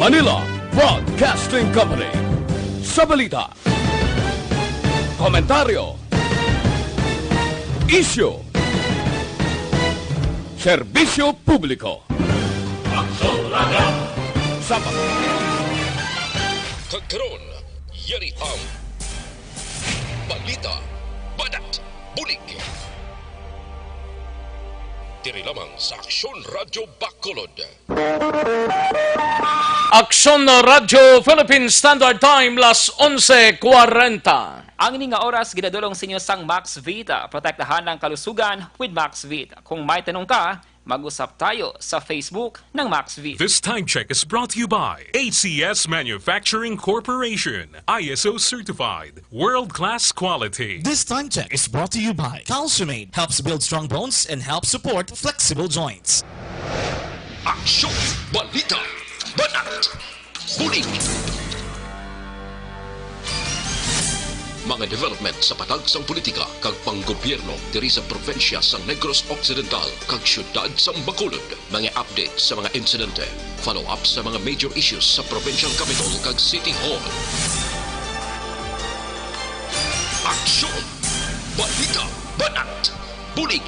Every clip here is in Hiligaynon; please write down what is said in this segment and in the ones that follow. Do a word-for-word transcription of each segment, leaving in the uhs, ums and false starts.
Manila Broadcasting Company. Sa balita, komentaryo, isyu, serbisyo publiko. Sa pag- Kag karon, yari ang balita, banat, bulig. Diri lamang sa Aksyon Radyo Bacolod. Aksyon Radyo Philippine Standard Time, las onse kwarenta. Ang ini nga oras ginadulong sa inyo sang Max Vita. Protektahan ang kalusugan with Max Vita. Kung may tanong ka, mag-usap tayo sa Facebook ng Max Vita. This time check is brought to you by A C S Manufacturing Corporation, I S O certified, world-class quality. This time check is brought to you by Calciumate, helps build strong bones and helps support flexible joints. Aksyon, balita, banat, bulig. Mga development sa patag sang politika kag panggobyerno diri sa probinsya sang Negros Occidental kag siyudad sang Bacolod. Mga update sa mga insidente, follow-up sa mga major issues sa provincial capital kag city hall. Aksyon, balita, banat, bulig.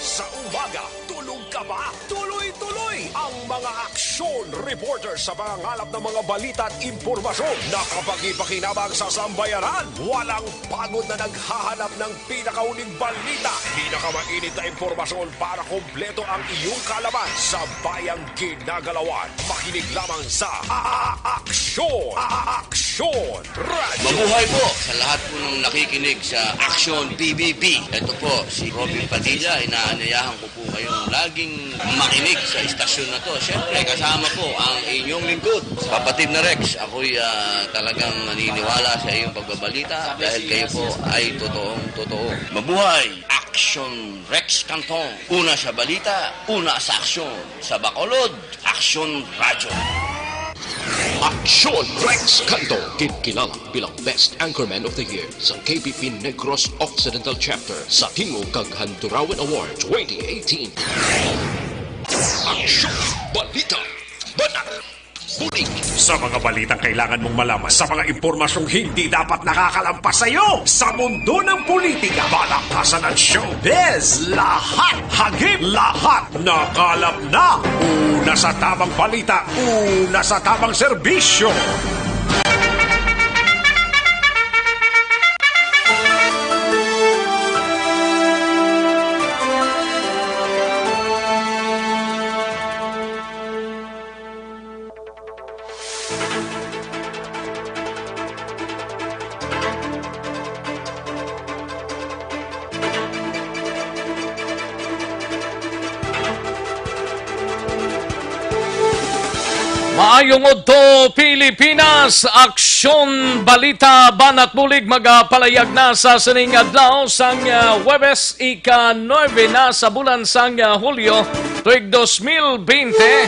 Sa umaga, tulog ka ba? Tuloy-tuloy ang mga aksyon reporter sa pangangalap ng mga balita at impormasyon na kapakipakinabang sa sambayanan. Walang pagod na naghahanap ng pinakahuling balita, pinakamainit na impormasyon para kompleto ang iyong kaalaman sa bayang ginagalawan. Makinig lamang sa A-, A-, Aksyon! A-, A-, Aksyon! Radyo. Mabuhay po sa lahat po ng nakikinig sa Aksyon P B B. Ito po si Robin Padilla, inaanyayahan ko po kayong laging makinig sa istasyon na to. Siyempre, kasama po ang inyong lingkod, kapatid na Rex. Ako'y, ah, talagang naniniwala sa iyong pagbabalita dahil kayo po ay totoong totoo. Mabuhay! Aksyon Rex Cantong. Una sa balita, una sa aksyon. Sa Bacolod, Aksyon Radyo. Aksyon Rex Cantong, ginkilala bilang Best Anchorman of the Year sa K B P Negros Occidental Chapter sa Tingog kag Handurawan Award twenty eighteen. Aksyon, balita, banat, bulig. Sa mga balitang kailangan mong malaman, sa mga impormasyong hindi dapat nakakalampas sa iyo, sa mundo ng politika, balakasan at showbiz, lahat, hagip, lahat, nakalap na. Una sa tamang balita, una sa tamang serbisyo. Maayong udto, Pilipinas! Aksyon, balita, banat bulig magapalayag na sa sining adlaw sang, ah, Huwebes, ika-nuebe na sa bulan sang, ah, Hulyo, tuig dos mil bente.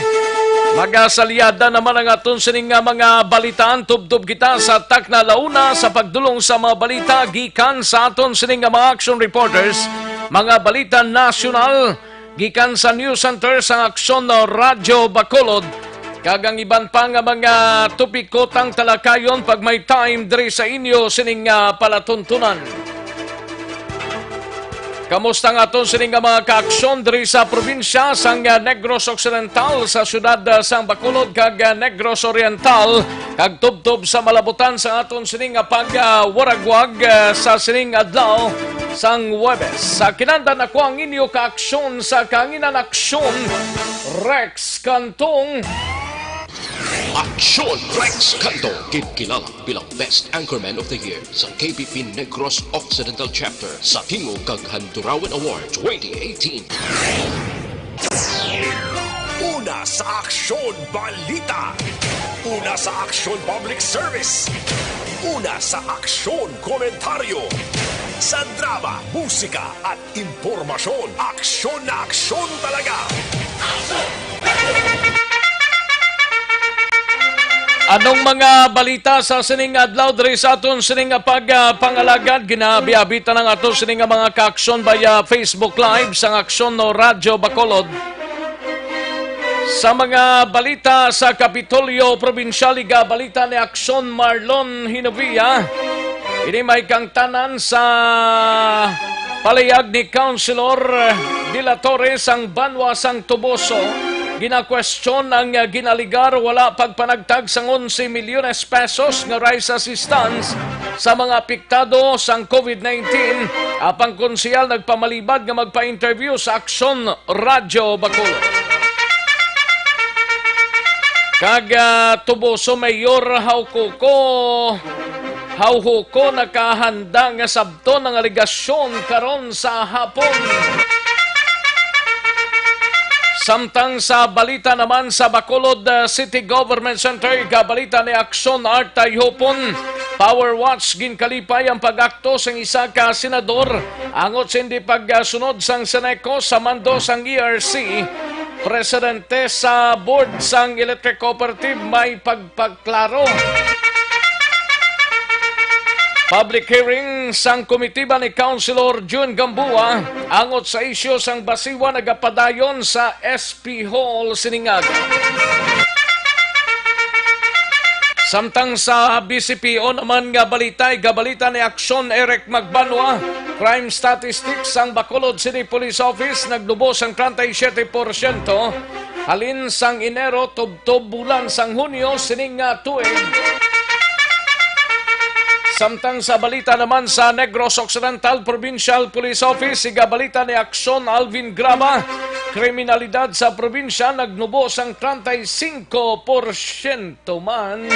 Magasalyada naman ang aton sining nga mga balitaan. Tubtob kita sa takna, launa sa pagdulong sa mga balita gikan sa aton sining nga mga action reporters, mga balita nasyonal gikan sa News Center sang Aksyon Radyo Bacolod, kag ang iban pa nga mga topiko tang talakayon pag may time diri sa inyo sining nga palatuntunan. Kamusta ang aton sini nga mga kaaksyon diri sa probinsya sang, ah, Negros Occidental, sa siyudad, ah, sang Bacolod, kag, ah, Negros Oriental, kag tubtob sa malabutan sa aton sini nga pag, ah, waragwag, ah, sa sining adlaw sang Huwebes? Sa kinandan, ako ang inyo kaaksyon sa kahanginan, Aksyon Rex Cantong. Aksyon Rex Cantong, ginkilala bilang Best Anchorman of the Year sa K B P Negros Occidental Chapter sa Tingog kag Handurawan Award twenty eighteen. Una sa aksyon, balita. Una sa aksyon, public service. Una sa aksyon, komentaryo. Sa drama, musika, at impormasyon, aksyon na aksyon talaga. Anong mga balita sa sining adlaw diri sa aton sining nga pag, ah, pangalagad? Ginabiabitan ang aton sining nga mga kaaksyon via Facebook Live sang Aksyon no Radyo Bacolod. Sa mga balita sa Kapitolyo Probinsyal, igabalita ni Aksyon Marlon Hinovia. Ini may kangtanan sa palayag ni Councilor De La Torre sang banwa sang Toboso. Ginakwestiyon ang ginaligar wala pagpanagtag sang onse milyones pesos nga rice assistance sa mga apektado sang COVID nineteen. Apang konsehal nagpamalibad nga magpa-interview sa Aksyon Radyo Bacolod. Kag, ah, Toboso Mayor Haucuco, Haucuco nakahanda nga sabton ang alegasyon karon sa hapon. Samtang sa balita naman sa Bacolod, ah, City Government Center, igabalita ni Aksyon Art Tayhopon, Power Watch, ginkalipay ang pag-akto sang isa ka senador angot sa hindi pagsunod sang Seneco sa mando sang E R C. Presidente sa board sang electric cooperative may pagpaklaro. Public hearing sang komitiba ni Councilor Jun Gamboa angot sa isyu sang basiwa nagapadayon sa S P Hall sining aga. Samtang sa B C P O naman nga balita, igabalita ni Aksyon Eric Magbanwa, crime statistics sang Bacolod City Police Office nagnubo sang treinta y siete porsyento halin sang Enero tubtob bulan sang Hunyo sining nga tuig. Samtang sa balita naman sa Negros Occidental Provincial Police Office, igabalita ni Aksyon Alvin Graba, kriminalidad sa probinsya nagnubo sang treinta y cinco porsyento man.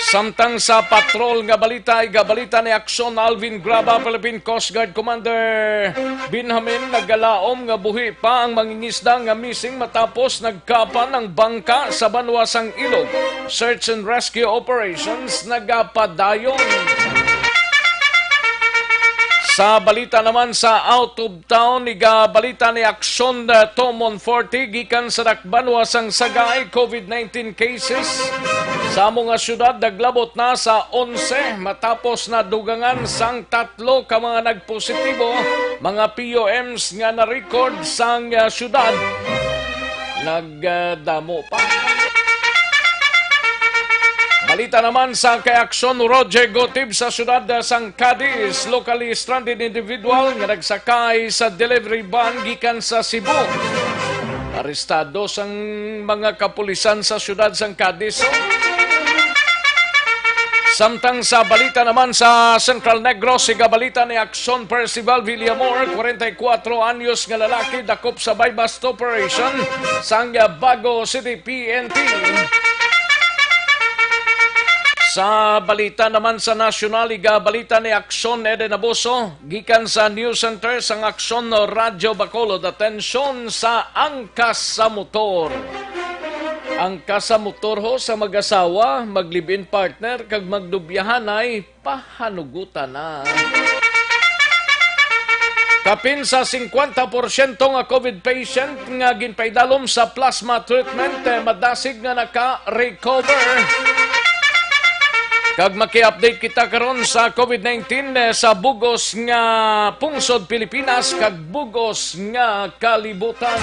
Samtang sa patrol nga balita, igabalita ni Aksyon Alvin Graba, Philippine Coast Guard Commander Benjamin, nagalaom nga buhi pa ang mangingisda nga missing matapos nagkapan ang bangka sa banwa sang Ilog. Search and rescue operations nagapadayon. Sa balita naman sa out of town, igabalita ni Aksyon, uh, Tomon forty gikan sa dakbanwa sang Sagay, COVID nineteen cases sa amo nga syudad naglabot na sa onse matapos na dugangan sang tatlo ka mga nagpositibo, mga P U Ms nga na-record sang, uh, syudad. Nagdamo pa. Balita naman sa kay Aksyon, Roger Gotib sa siyudad sang Cadiz, locally stranded individual nga nagsakay sa delivery van gikan sa Cebu. Arestado sang mga kapulisan sa siyudad sang Cadiz. Samtang sa balita naman sa Central Negros, siga balita ni Aksyon Percival Villamor, kwarenta y kuwatro anyos nga lalaki, dakop sa buy-bust operation sang Bago City P N P. Sa balita naman sa nasyonal, igabalita ni Aksyon Eden Abuso, gikan sa News Center sang Aksyon Radyo Bacolod. Atensyon sa angkas sa motor. Angkas sa motor ho sa mag-asawa, mag-live-in partner, kag magdubyahanay, pahanugutan na. Kapin sa singkwenta porsyento nga COVID patient nga ginpaidalom sa plasma treatment, eh, madasig nga naka-recover. Kag maki-update kita karon sa COVID nineteen, eh, sa bug-os nga pungsod Pilipinas kag bug-os nga kalibutan.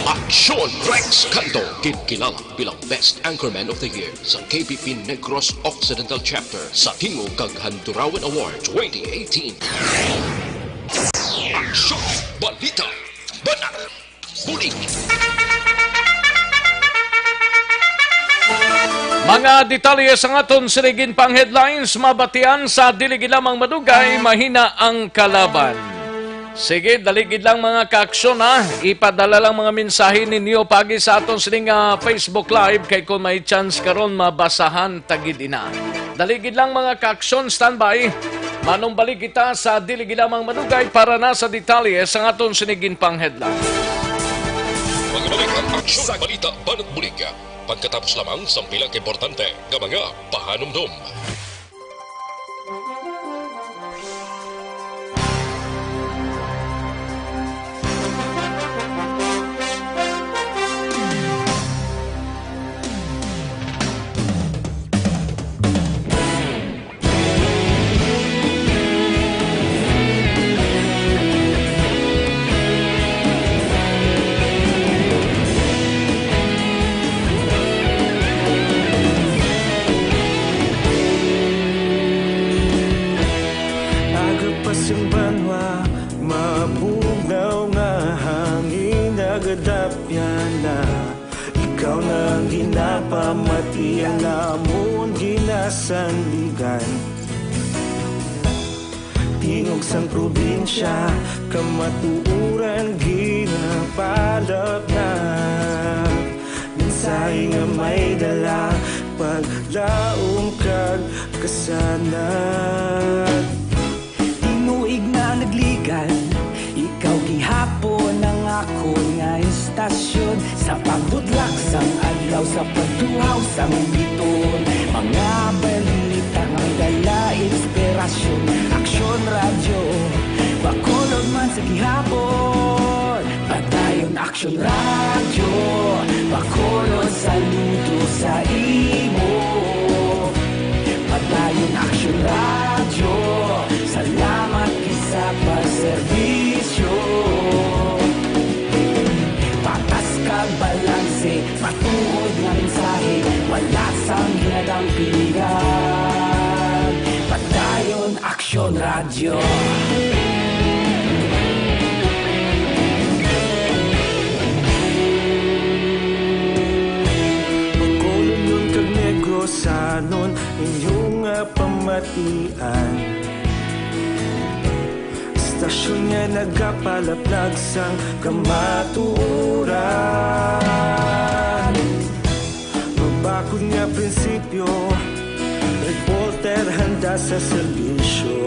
Aksyon Rex Canto, ginkilala bilang Best Anchorman of the Year sa K P P Negros Occidental Chapter sa Tingog kag Handurawan Award twenty eighteen. Aksyon! Balita! Banat! Bulig! Mga detalye sang aton sining ginpang headlines mabatian sa dili gid lamang madugay, mahina ang kalaban. Sige, dali gid lang, mga kaaksyon, ha. Ipadala lang mga mensahe ninyo paagi sa aton sining, ah, Facebook Live, kay kung may chance karon mabasahan ta gid ina. Dali gid lang, mga kaaksyon, standby. Manumbalik kita sa dili gid lamang madugay para na sa detalye sang aton sining ginpang headline. Magbalik ang Aksyon Balita Banat Bulig. Pagkatapos lamang sang pila ka importante nga mga pahanumdom. Pamati ang amon ginasandigan. Tingog sang probinsya, kamatuoran ginapalapnap. Mensahe nga may dala, paglaom kag kasanag. Tinuig na nagligan, ikaw gihapon ang akon nga estasyon. Sa pagbudlak sang adlaw, sa pagtuhaw sang biton, mga balita nga may dala inspirasyon. Aksyon Radyo, Bacolod man sa gihapon. Padayon Aksyon Radyo, Bacolod, saludo sa imo. Padayon Aksyon Radyo, salamat gid sa pagserbisyo. Patas kag balanse, matuod nga mensahe, wala sang ginadampigan. Padayon Aksyon Radyo. Bacolodnon kag Negrosanon, inyo nga pamatian. Estasyon nga nagapalaplag sang kamatuoran. Mabakod nga prinsipyo, reporter handa sa serbisyo.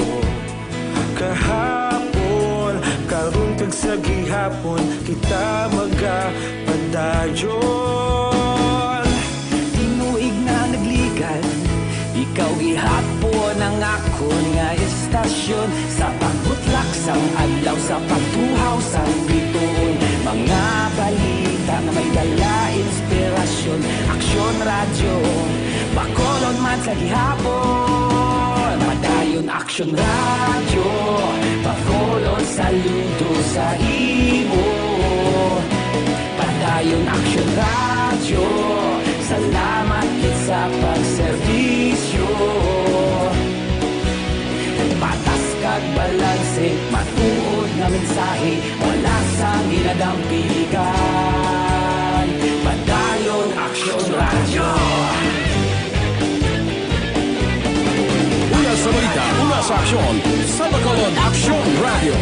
Kahapon, karon kag sa gihapon, kita magapadayon. Tinuig na nagligan, ikaw gihapon ang akon nga estasyon. Sa pagbutlak sang adlaw, sa pagtuhaw sang bituon, mga balita nga may dala inspirasyon. Aksyon Radyo, Bacolod man sa gihapon. Padayon Aksyon Radyo, Bacolod, saludo sa imo. Padayon Aksyon Radyo, salamat gid sa pagserbisyo. Patas kag balanse, matuod nga mensahe, wala sang ginadampigan. Padayon Aksyon Radyo. Una sa balita, una sa aksyon, sa Bacolod Aksyon Radyo.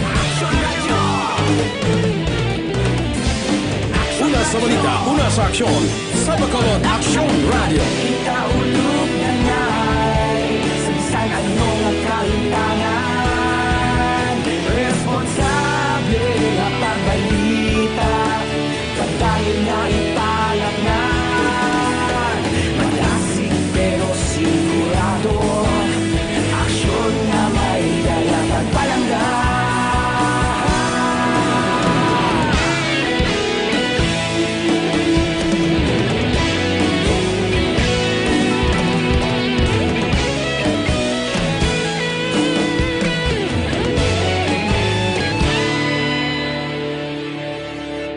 Una sa balita, una sa aksyon, sa Bacolod Aksyon Radyo. Kita ulog na ngay, sa bisan ano nga kahintangan, responsable nga pagbalita, padayon nga ipalatnan. Madasig pero sigurado, aksyon nga may dala pagpalangga.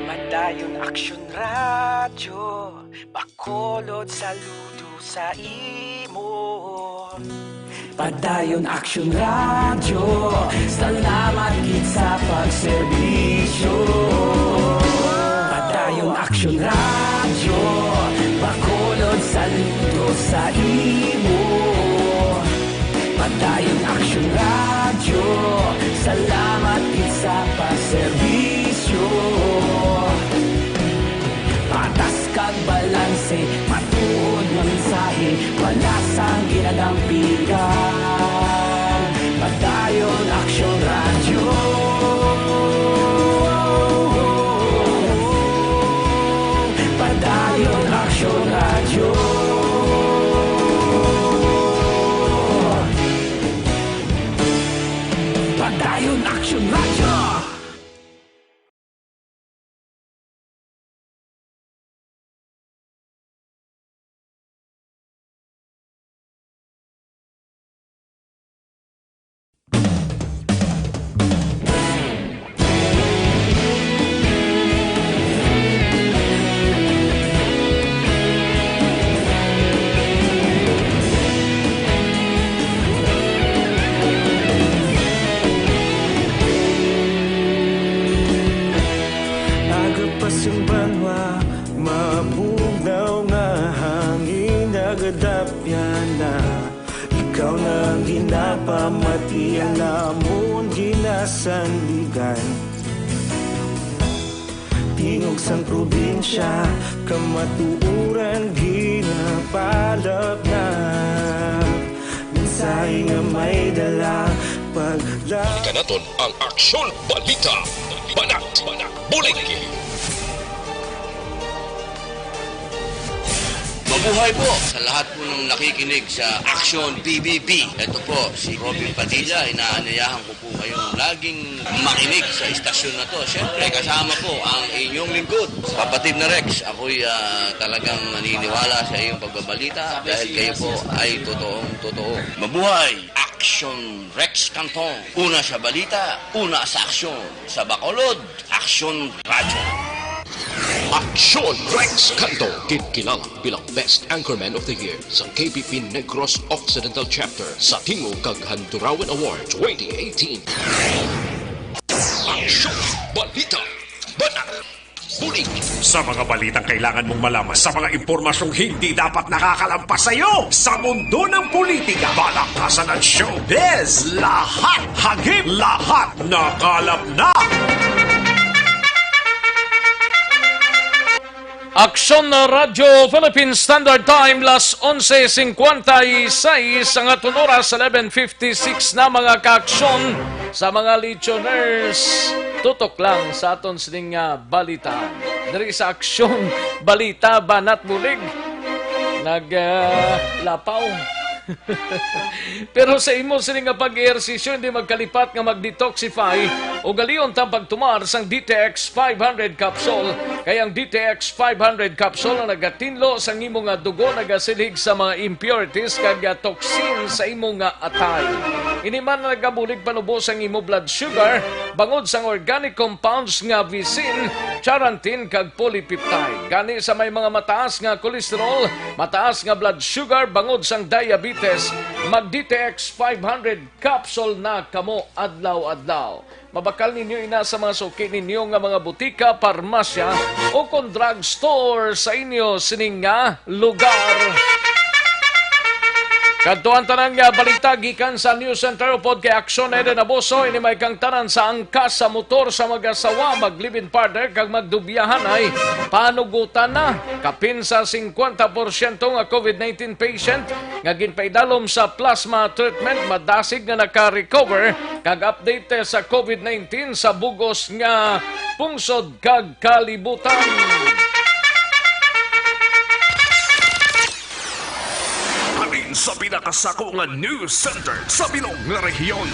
Padayon Aksyon Radyo, Bacolod, saludo sa imo. Padayon Aksyon Radyo, salamat gid sa pagserbisyo. Padayon Aksyon Radyo, Bacolod, saludo sa imo. Padayon Aksyon Radyo, salamat gid sa pagserbisyo. Patas kag balanse, matuod nga mensahe, wala sang ginadampigan. Padayon Aksyon Radyo. Padayon Aksyon Radyo. Padayon Aksyon Radyo. Ikaw na ang ginapamati, ang amon ginasandigan. Tingog sang probinsya, kamatuoran ginapalapnap. Mensahe nga may dala, pagla- Balikan naton ang Aksyon Balita. Banat, Bulig. Mabuhay po sa lahat po ng nakikinig sa Aksyon B B B. Ito po si Robin Padilla. Inaanyayahan ko po kayong laging makinig sa istasyon na to. Siyempre, kasama po ang inyong lingkod, kapatid na Rex. Ako'y, ah, talagang naniniwala sa iyong pagbabalita dahil kayo po ay totoong totoo. Mabuhay! Aksyon Rex Cantong. Una sa balita, una sa aksyon. Sa Bacolod, Aksyon Radyo. Aksyon Rex Cantong, ginkilala bilang Best Anchorman of the Year sa K B P Negros Occidental Chapter sa Tingog kag Handurawan Award twenty eighteen. Aksyon, balita, banat, bulig. Sa mga balitang kailangan mong malaman, sa mga impormasyong hindi dapat nakakalampas sa iyo, sa mundo ng politika, palakasan at showbiz, lahat hagip, lahat nakalap na. Aksyon na Radyo Philippine Standard Time, las onse cincuenta y seis, ang aton oras, eleven fifty-six na, mga kaaksyon. Sa mga listeners, tutok lang sa aton sining nga balita. Diri sa Aksyon Balita, Banat Bulig, nag, ah, lapaw. Pero sa imo sini nga pag-ehersisyo, hindi magkalipat nga mag-detoxify. Ugalion ta ang pagtumar sang D T X five hundred capsule. Kay ang D T X five hundred capsule ang nagatinlo sang imo nga dugo, nagasilhig sa mga impurities kag, ah, toxin sa imo nga atay. Ini man nagabulig panubo sang imo blood sugar bangod sang organic compounds nga visin, charantin, kag polypeptide. Gani, sa may mga mataas nga cholesterol, mataas nga blood sugar, bangod sang diabetes, mag D T X five hundred capsule na kamo adlaw-adlaw. Mabakal ninyo ina sa mga suki ninyo nga mga butika, parmasya, o kon drugstore sa inyo sining nga lugar. Kadto ang tanan nga balita gikan sa News Center upod kay Aksyon Eden Abuso. Ini may kang tanan sa angkas sa motor sa mag-asawa, mag-live-in partner, kag magdubiyahan ay panugutan na. Kapin sa singkwenta porsyento nga COVID nineteen patient nga ginpaidalom sa plasma treatment madasig nga naka-recover, kag update sa COVID nineteen sa bug-os nga pungsod kag kalibutan. Halin sa pinakasako nga news center sa bilog nga rehiyon.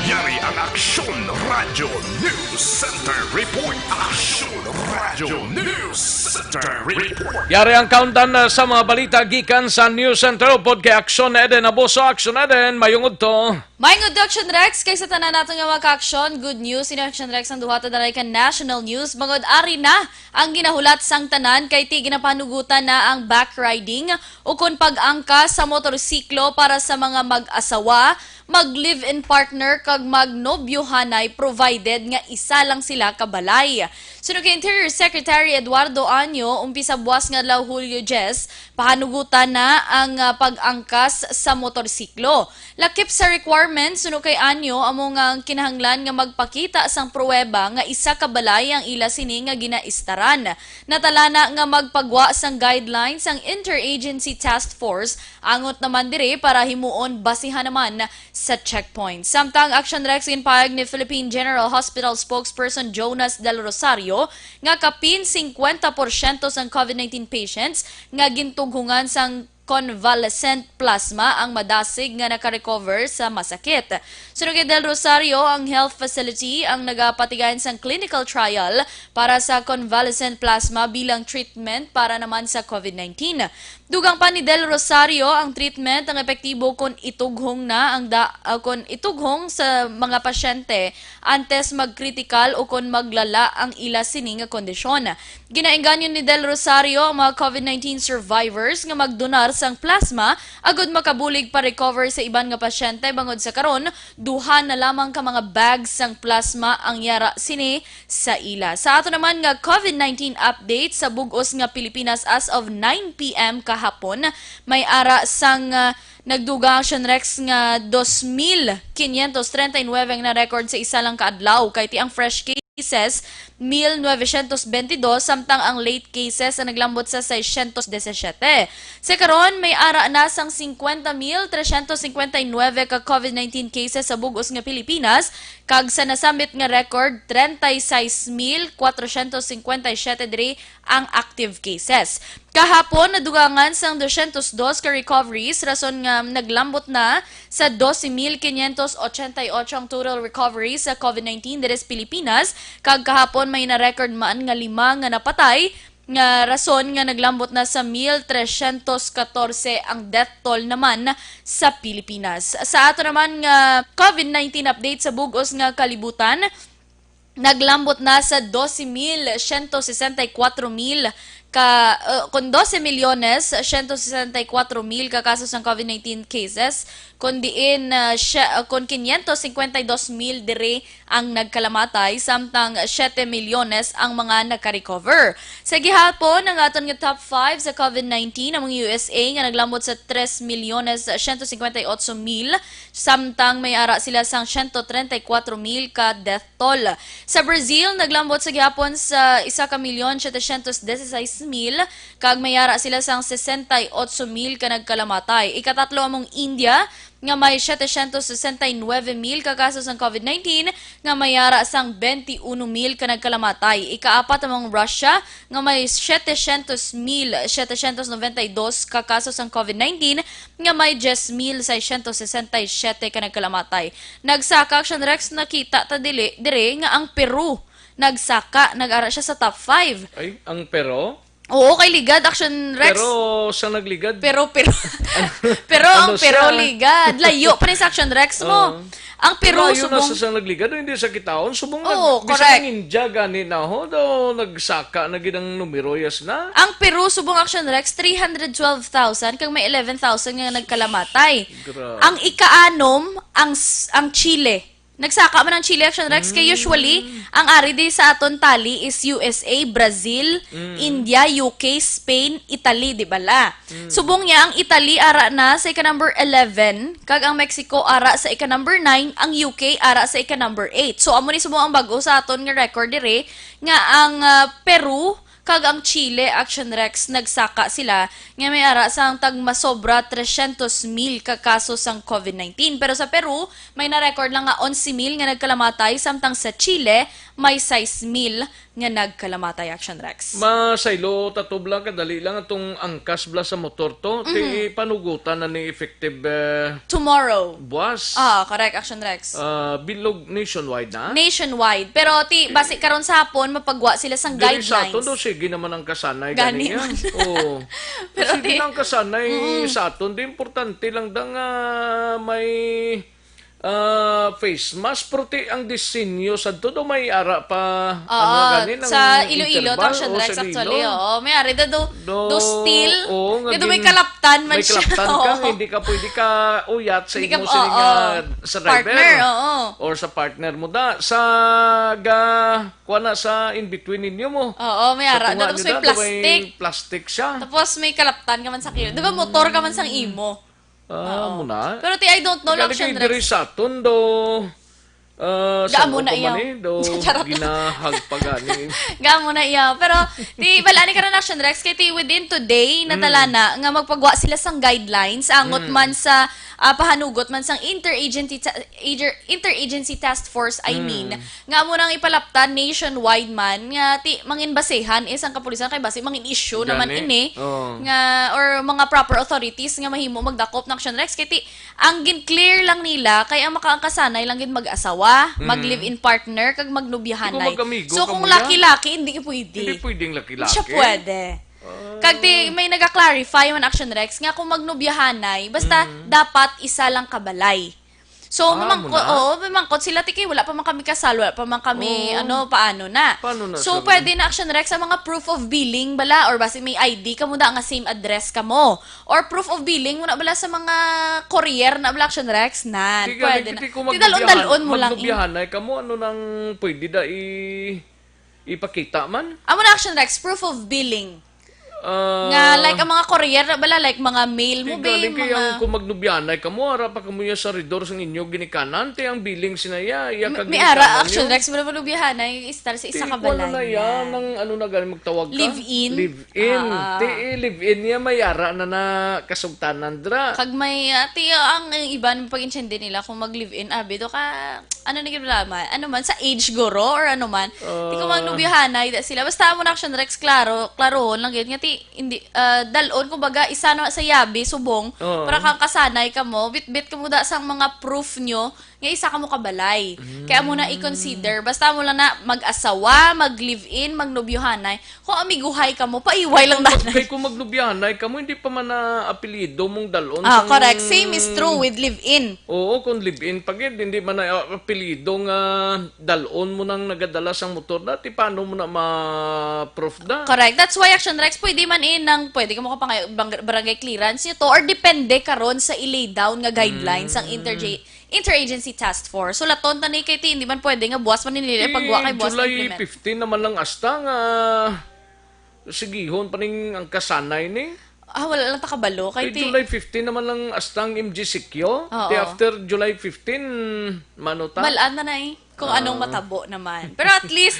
Yari ang Aksyon Radyo News Center Report. Aksyon Radyo News Center Report. Yari ang countdown, uh, sa mga balita gikan sa News Center upod kay Aksyon Eden Abuso. Aksyon Eden, mayong udto. May introduction, Rex, kay sa tanan nato nga mga ka-aksyon, good news. Ini Action Rex ang duha ta dalay ka national news. Bangod ari na ang ginahulat sang tanan, kay ti ginapanugutan na ang backriding ukon pag-angkas sa motorsiklo para sa mga mag-asawa, mag-live-in partner, kag magnobyohanay, provided nga isa lang sila ka balay. Suno kay Interior Secretary Eduardo Año, umpisa buwas nga adlaw, Hulyo diyes, pahanugutan na ang, ah, pag-angkas sa motorsiklo. Lakip sa requirements, suno kay Anyo, amo nga ang kinahanglan nga magpakita sang pruweba nga isa ka balay ang ila sini nga ginaistaran. Natalana nga magpagwa sang guidelines ang Interagency Task Force, angot naman diri para himuon basihan naman sa checkpoint. Samtang Action Rex, ginpahayag ni Philippine General Hospital spokesperson Jonas Del Rosario nga kapin singkwenta porsyento sang COVID nineteen patients nga gintughungan sang convalescent plasma ang madasig nga nakarecover sa masakit. Suno kay Del Rosario, ang health facility ang nagapatigayon sang clinical trial para sa convalescent plasma bilang treatment para naman sa COVID nineteen. Dugang pa ni Del Rosario, ang treatment ang epektibo kon itughong na ang da-, ah, kon itughong sa mga pasyente antes magkritikal o kon maglala ang ila sini nga kondisyon. Ginaengganyo ni Del Rosario ang mga COVID nineteen survivors nga magdonar sang plasma agud makabulig pa-recover sa iban nga pasyente. Bangod sa karon, duha na lamang ka mga bags sang plasma ang yara sini sa ila. Sa ato naman nga COVID nineteen update, sa bug-os nga Pilipinas, as of nine p m kahapon, may ara sang, ah, nagdugang, Action Rex, nga dos mil quinientos treinta y nueve ang na-record sa isa lang ka adlaw, kay ti ang fresh cases, mil novecientos bentidós, samtang ang late cases ang naglambot sa seiscientos disisiete. Sa karon, may ara na sang cincuenta mil trescientos cincuenta y nueve ka COVID nineteen cases sa bug-os nga Pilipinas, kag sa nasambit nga record, treinta y seis mil cuatrocientos cincuenta y siete diri ang active cases. Kahapon, nadugangan sang doscientos dos ka recoveries, rason nga naglambot na sa doce mil quinientos ochenta y ocho ang total recoveries sa COVID nineteen diri sa Pilipinas, kag kahapon may na-record man nga lima nga napatay, nga rason nga naglambot na sa mil trescientos catorce ang death toll naman sa Pilipinas. Sa ato naman nga COVID nineteen update sa bug-os nga kalibutan, naglambot na sa doce mil siyento sesenta y kuwatro mil ka, uh, kun doce milyones siyento sesenta y kuwatro mil ka kaso sang COVID nineteen cases, kun diin, uh, siya, uh, kun quinientos cincuenta y dos mil diri ang nagkalamatay, samtang siete milyones ang mga nagka-recover. Sa gihapon, ang aton nga top five sa COVID nineteen, among U S A nga naglambot sa tres milyones siyento cincuenta y ocho mil, samtang may ara sila sang siyento treinta y kuwatro mil ka death toll. Sa Brazil, naglambot sa gihapon sa isa ka milyon setecientos dieciséis mil, kag may ara sila sang sesenta y ocho mil ka nagkalamatay. Ikatatlo among India, nga may setecientos sesenta y nuebe mil ka kaso sang COVID nineteen, nga may ara sang benti uno mil ka nagkalamatay. Ikaapat among Russia, nga may setecientos mil setecientos noventa y dos ka kaso sang COVID nineteen, nga may diyes mil seiscientos sesenta y siyete ka nagkalamatay. Nagsaka, Action Rex, nakita ta dili, dire nga ang Peru nagsaka, nag-ara siya sa top five. Ay, ang Peru? Oo, kay ligad, Action Rex. Pero sa nagligad? Pero, pero, pero ang Ano Peru siya? Ligad. Layo pa ni sa Action Rex mo. Oo. Ang Peru, Layo na subong sa sang nagligad, hindi sa kitaon. Subong Oo, nag-, bisan correct. Ang India gani na, ho, daw nagsaka na gid ang numeroyas na. Ang Peru, subong, Action Rex, three hundred twelve thousand, kag may eleven thousand nga nagkalamatay. Grabe. Ang ikaanom, ang s-, ang Chile. Nagsaka man ang Chile, Action Rex, kay Mm. usually, ang ari di sa aton tali is U S A, Brazil, Mm. India, U K, Spain, Italy, di bala? Mm. Subong niya, ang Italy ara na sa ika-number eleven, kag ang Mexico ara sa ika-number nine, ang U K ara sa ika-number eight. So, amo ni subong ang bag-o sa aton nga record diri, nga ang, ah, Peru kag ang Chile, Action Rex, nagsaka sila nga may ara sang tagmasobra trescientos mil ka kaso sang COVID nineteen. Pero sa Peru, may na-record lang nga onse mil nga nagkalamatay, samtang sa Chile, may sais mil nga nagkalamatay, Action Rex. Masaylo, tatubla, kadali lang atong angkas bala sa motor to. Ti Mhm. panugutan na ni effective, eh, Tomorrow. Buwas. Ah, correct, Action Rex. Ah, bilog nationwide na? Nationwide. Pero ti, Okay. basi karon sa hapon, mapagwa sila sang Diri sa guidelines. Aton do, sige naman ang kasanay Gani ganiya. man. Oo. Pero Sige ti, lang kasanay Mm. sa aton. Di importante lang da nga may, ah, face mask. Pero ti ang disenyo sa to do may ara pa, Oo, ano gani, sa ang Iloilo, interval. Action O, Rex, sa actually, Iloilo. Oo. May ari da do, Do, do steel. oo, nga Nga do may gin-, kalaptan man may siya. kalaptan ka, Oo. nga hindi ka pwede ka uyat sa Hindi ka, imo sini oo. nga sa driver. Partner, oo. Or sa partner mo da. Sa ga, kuha na sa in between ninyo mo. Oo, may Sa ara. tunga Tapos nyo may da, do may plastic. plastic siya. Tapos may kalaptan ka man sa kilo. Di ba motor ka man sang imo? Ah, Oo. muna. Pero ti, I don't know lang Kaya siya, kay diri Rex. sa aton do, ah, Gaamo san-o na pa man iya. eh, do Charot lang. ginahag pa gani. Gaamo na iya. Pero, ti, bala ni karon, Action Rex, kay ti within today, Mm. natalana nga magpagwa sila sang guidelines, angot Mm. man sa, ah, pahanugot man sang interagency ta-, inter-, interagency task force, I Mm. mean, nga amo nang ipalaptan nationwide man, nga ti, mangin basehan, eh, sang kapulisan, kay basi mangin issue naman Gani. ini, Oo. nga, or mga proper authorities nga mahimo magdakop na, Action Rex, kay ti, ang gin-clear lang nila kay ang makaangkasanay lang gid mag-asawa, Mm. mag-live-in partner, kag magnobyahanay. Di ba mag-amigo So, ka kung mo yan? laki-laki, hindi pwede. Hindi pwedeng laki-laki? Hindi siya pwede. Ah. Kag ti, may naga-clarify man, Action Rex, nga kung magnobyahanay, basta Mm. dapat isa lang kabalay. So, Ah, mamangko-, muna? Oo, mamangkot sila, "Ti, kay wala pa man kami kasal, wala pa man kami, Oo. ano, paano na?" Paano na, So, sir? pwede na, Action Rex, ang mga proof of billing bala, or basi may I D ka mo da nga same address ka mo. Or proof of billing mo na bala sa mga courier na bala, Action Rex, nan. Ti, galing, pwede na. ti, kung Ti, dalon-dalon mo lang, eh. Magnubiyahanay ka mo, ano nang pwede da i-, ipakita man? Amo na, Action Rex, proof of billing. Ah, Nga, like, ang mga courier na bala, like, mga mail mo, Ti, be, galing kay mga ang kung magnubyanay ka mo, ara pa ka mo ya sa ridor sang inyo ginikanan, ti ang billing sinaya, iya May, kag may ginikanan ara, Action nyo. Rex, wala mo nubiyahan, ay istar sa isa Ti, ka kuwan na balay na yan, na. Ang ano na galing magtawag ka? Live-in? Live-in. Ah. Ti, eh, live-in niya, may ara na na kasugtanan, dra. Kag may, ah, ti, ang, ang iban, pag-intindi nila, kung mag-live-in, abi, do ka, ano na gid, wala man, ano man, sa age guro or ano man, ti ko Ah. magnubiyahanay da sila. Basta amo na, Action Rex, klaro, klarohon lang gid nga ti, hindi, ah, dalon, kumbaga, isa na sa yabi, subong, Oo. para kang kasanay ka mo, bitbit ka mo da sang mga proof nyo nga isa ka mo kabalay. Kaya mo na Mm. i-consider. Basta mo lang na mag-asawa, mag-live-in, magnubiyahanay, kung amiguhay ka mo, paiway lang Kung mag-, danay. kay kung magnubiyahanay ka mo, hindi pa man na apelyido mong dalon Ah, sang correct. Same is true with live-in. Oo, kung live-in pa gid, hindi man na, ah, apelyido nga dalon mo nang nagadala sang motor dati, paano mo na ma-proof da? Correct. That's why, Action Rex, pwede man eh, nang, pwede ka makapangay-, bang-, barangay clearance nyo to, or depende karon sa i-lay down nga guidelines sang Mm. interje-, interagency task force. So, laton ta ni kay ti, hindi man pwede nga buwas man nila Eh, pagwa kay buwas July na-implement. fifteen naman lang asta nga sigihon pa ning ang kasanay ni. Ah, wala lang takabalo. Kay Eh, ti July fifteen naman lang asta ang M G C Q. Oo. Ti after July fifteen, mano ta? Malaan na na eh. Kung anong Ah. matabo naman. Pero at least,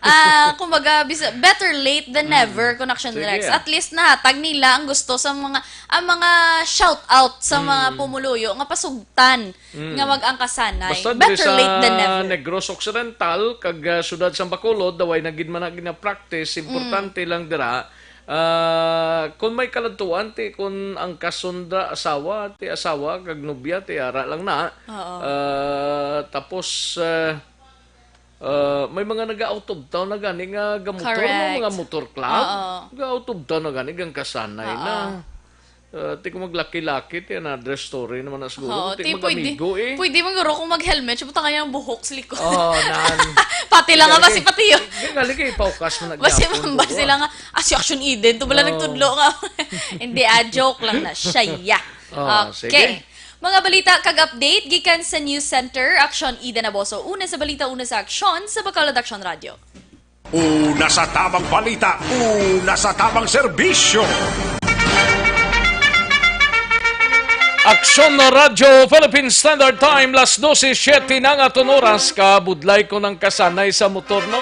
ah, kumbaga, bis-, better late than Mm. never, kung Action Sige, Rex. ah. At least nahatag nila ang gusto sa mga, ang mga shout out sa mga Mm. pumuluyo nga pasugtan Mm. nga mag-angkasanay. Basta diri Better sa late than never. Negros Occidental, kag, ah, siyudad sang Bacolod, daway na gid man na gina-practice, importante Mm. lang dira, ah, kung may kaladtuan, ti, kung ang kasundra asawa, ti asawa, kag nobya, ti ara lang na. Oo. Ah, tapos, ah, ah, may mga naga-out of town na gani nga gamotor, no? Correct. Mga motor club. Oo. Ga-out of town na gani, gang kasanay Oo. na. Ah, ti kung maglaki-laki, ti another story naman na siguro. Oo, Ti ti pwede, mag-amigo, eh. pwede man guro kung mag-helmet, siya, butang kanya ang buhok sa likod. Oo, nan. Pati lang nga, Galing basi kay, pati yun. galing kay paukas man Basi nagyapon, man, basi bro. lang nga, "Ah, si Action Eden, to bala Oo. nagtudlo nga." Hindi, ah, joke lang na siya, yeah. Oh, Okay. sige. Mga balita kag update gikan sa News Center, Action Eden Aboso. Una sa balita, una sa aksyon, sa Bacolod Action Radio. Una sa tamang balita, una sa tamang serbisyo. Aksyon na Radyo Philippine Standard Time, las dose siete na nga aton oras. Kabudlay ko ng kasanay sa motor, no?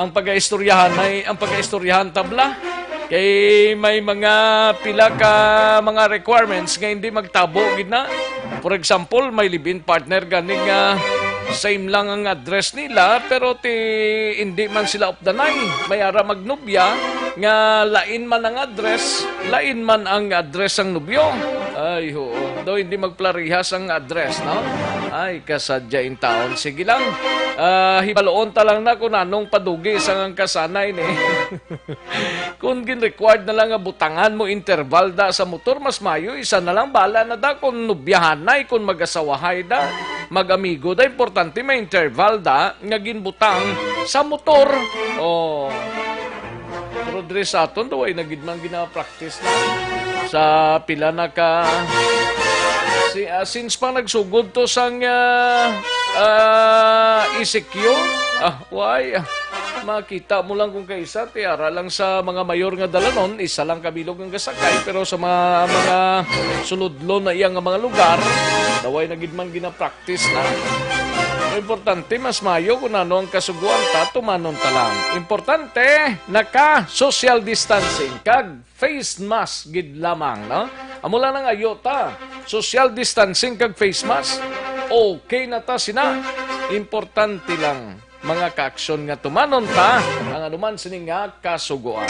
Ang pag-aistoryahan ay, ang pag-aistoryahan tabla. Kay may mga pila ka mga requirements nga hindi magtabo gid na. For example, may live-in partner gani nga same lang ang address nila, pero ti hindi man sila updanay. May ara magnobya nga lain man ang address, lain man ang address sang nobyo. Ay, oo. Daw hindi magparehas ang address, no? Ay, kasadya in taon. Sige lang. Ah, hibaloon ta lang na kung anong padugi sang ang kasanay ni. Kung gin-required na lang nga butangan mo interval da sa motor, mas mayo isa na lang. Bala na da kung nobyahanay, kung mag-asawahay da, mag-amigo da, importante may interval da nga ginbutang sa motor. Oh. Pero diri sa aton, daw ay nagid man gina-practice na. Sa pila na ka, si, ah, since pa nagsugod to sang, ah, ah, E C Q, ah, why? Ah, makita mo lang kung kaisa, ti ara lang sa mga mayor nga dalanon, isa lang kabilog ang gasakay, pero sa mga, mga suludlo na iya nga mga lugar, daw ay nagid man gina-practice na. Ang importante, mas mayo kung ano ang kasuguan ta, tumanon ta lang. Importante, naka-social distancing kag face mask gid lamang, no? Amo lang ang ayo ta, social distancing kag face mask, okay na ta sina. Importante lang, mga kaaksyon, nga tumanon ta ang anuman sini nga kasugoan.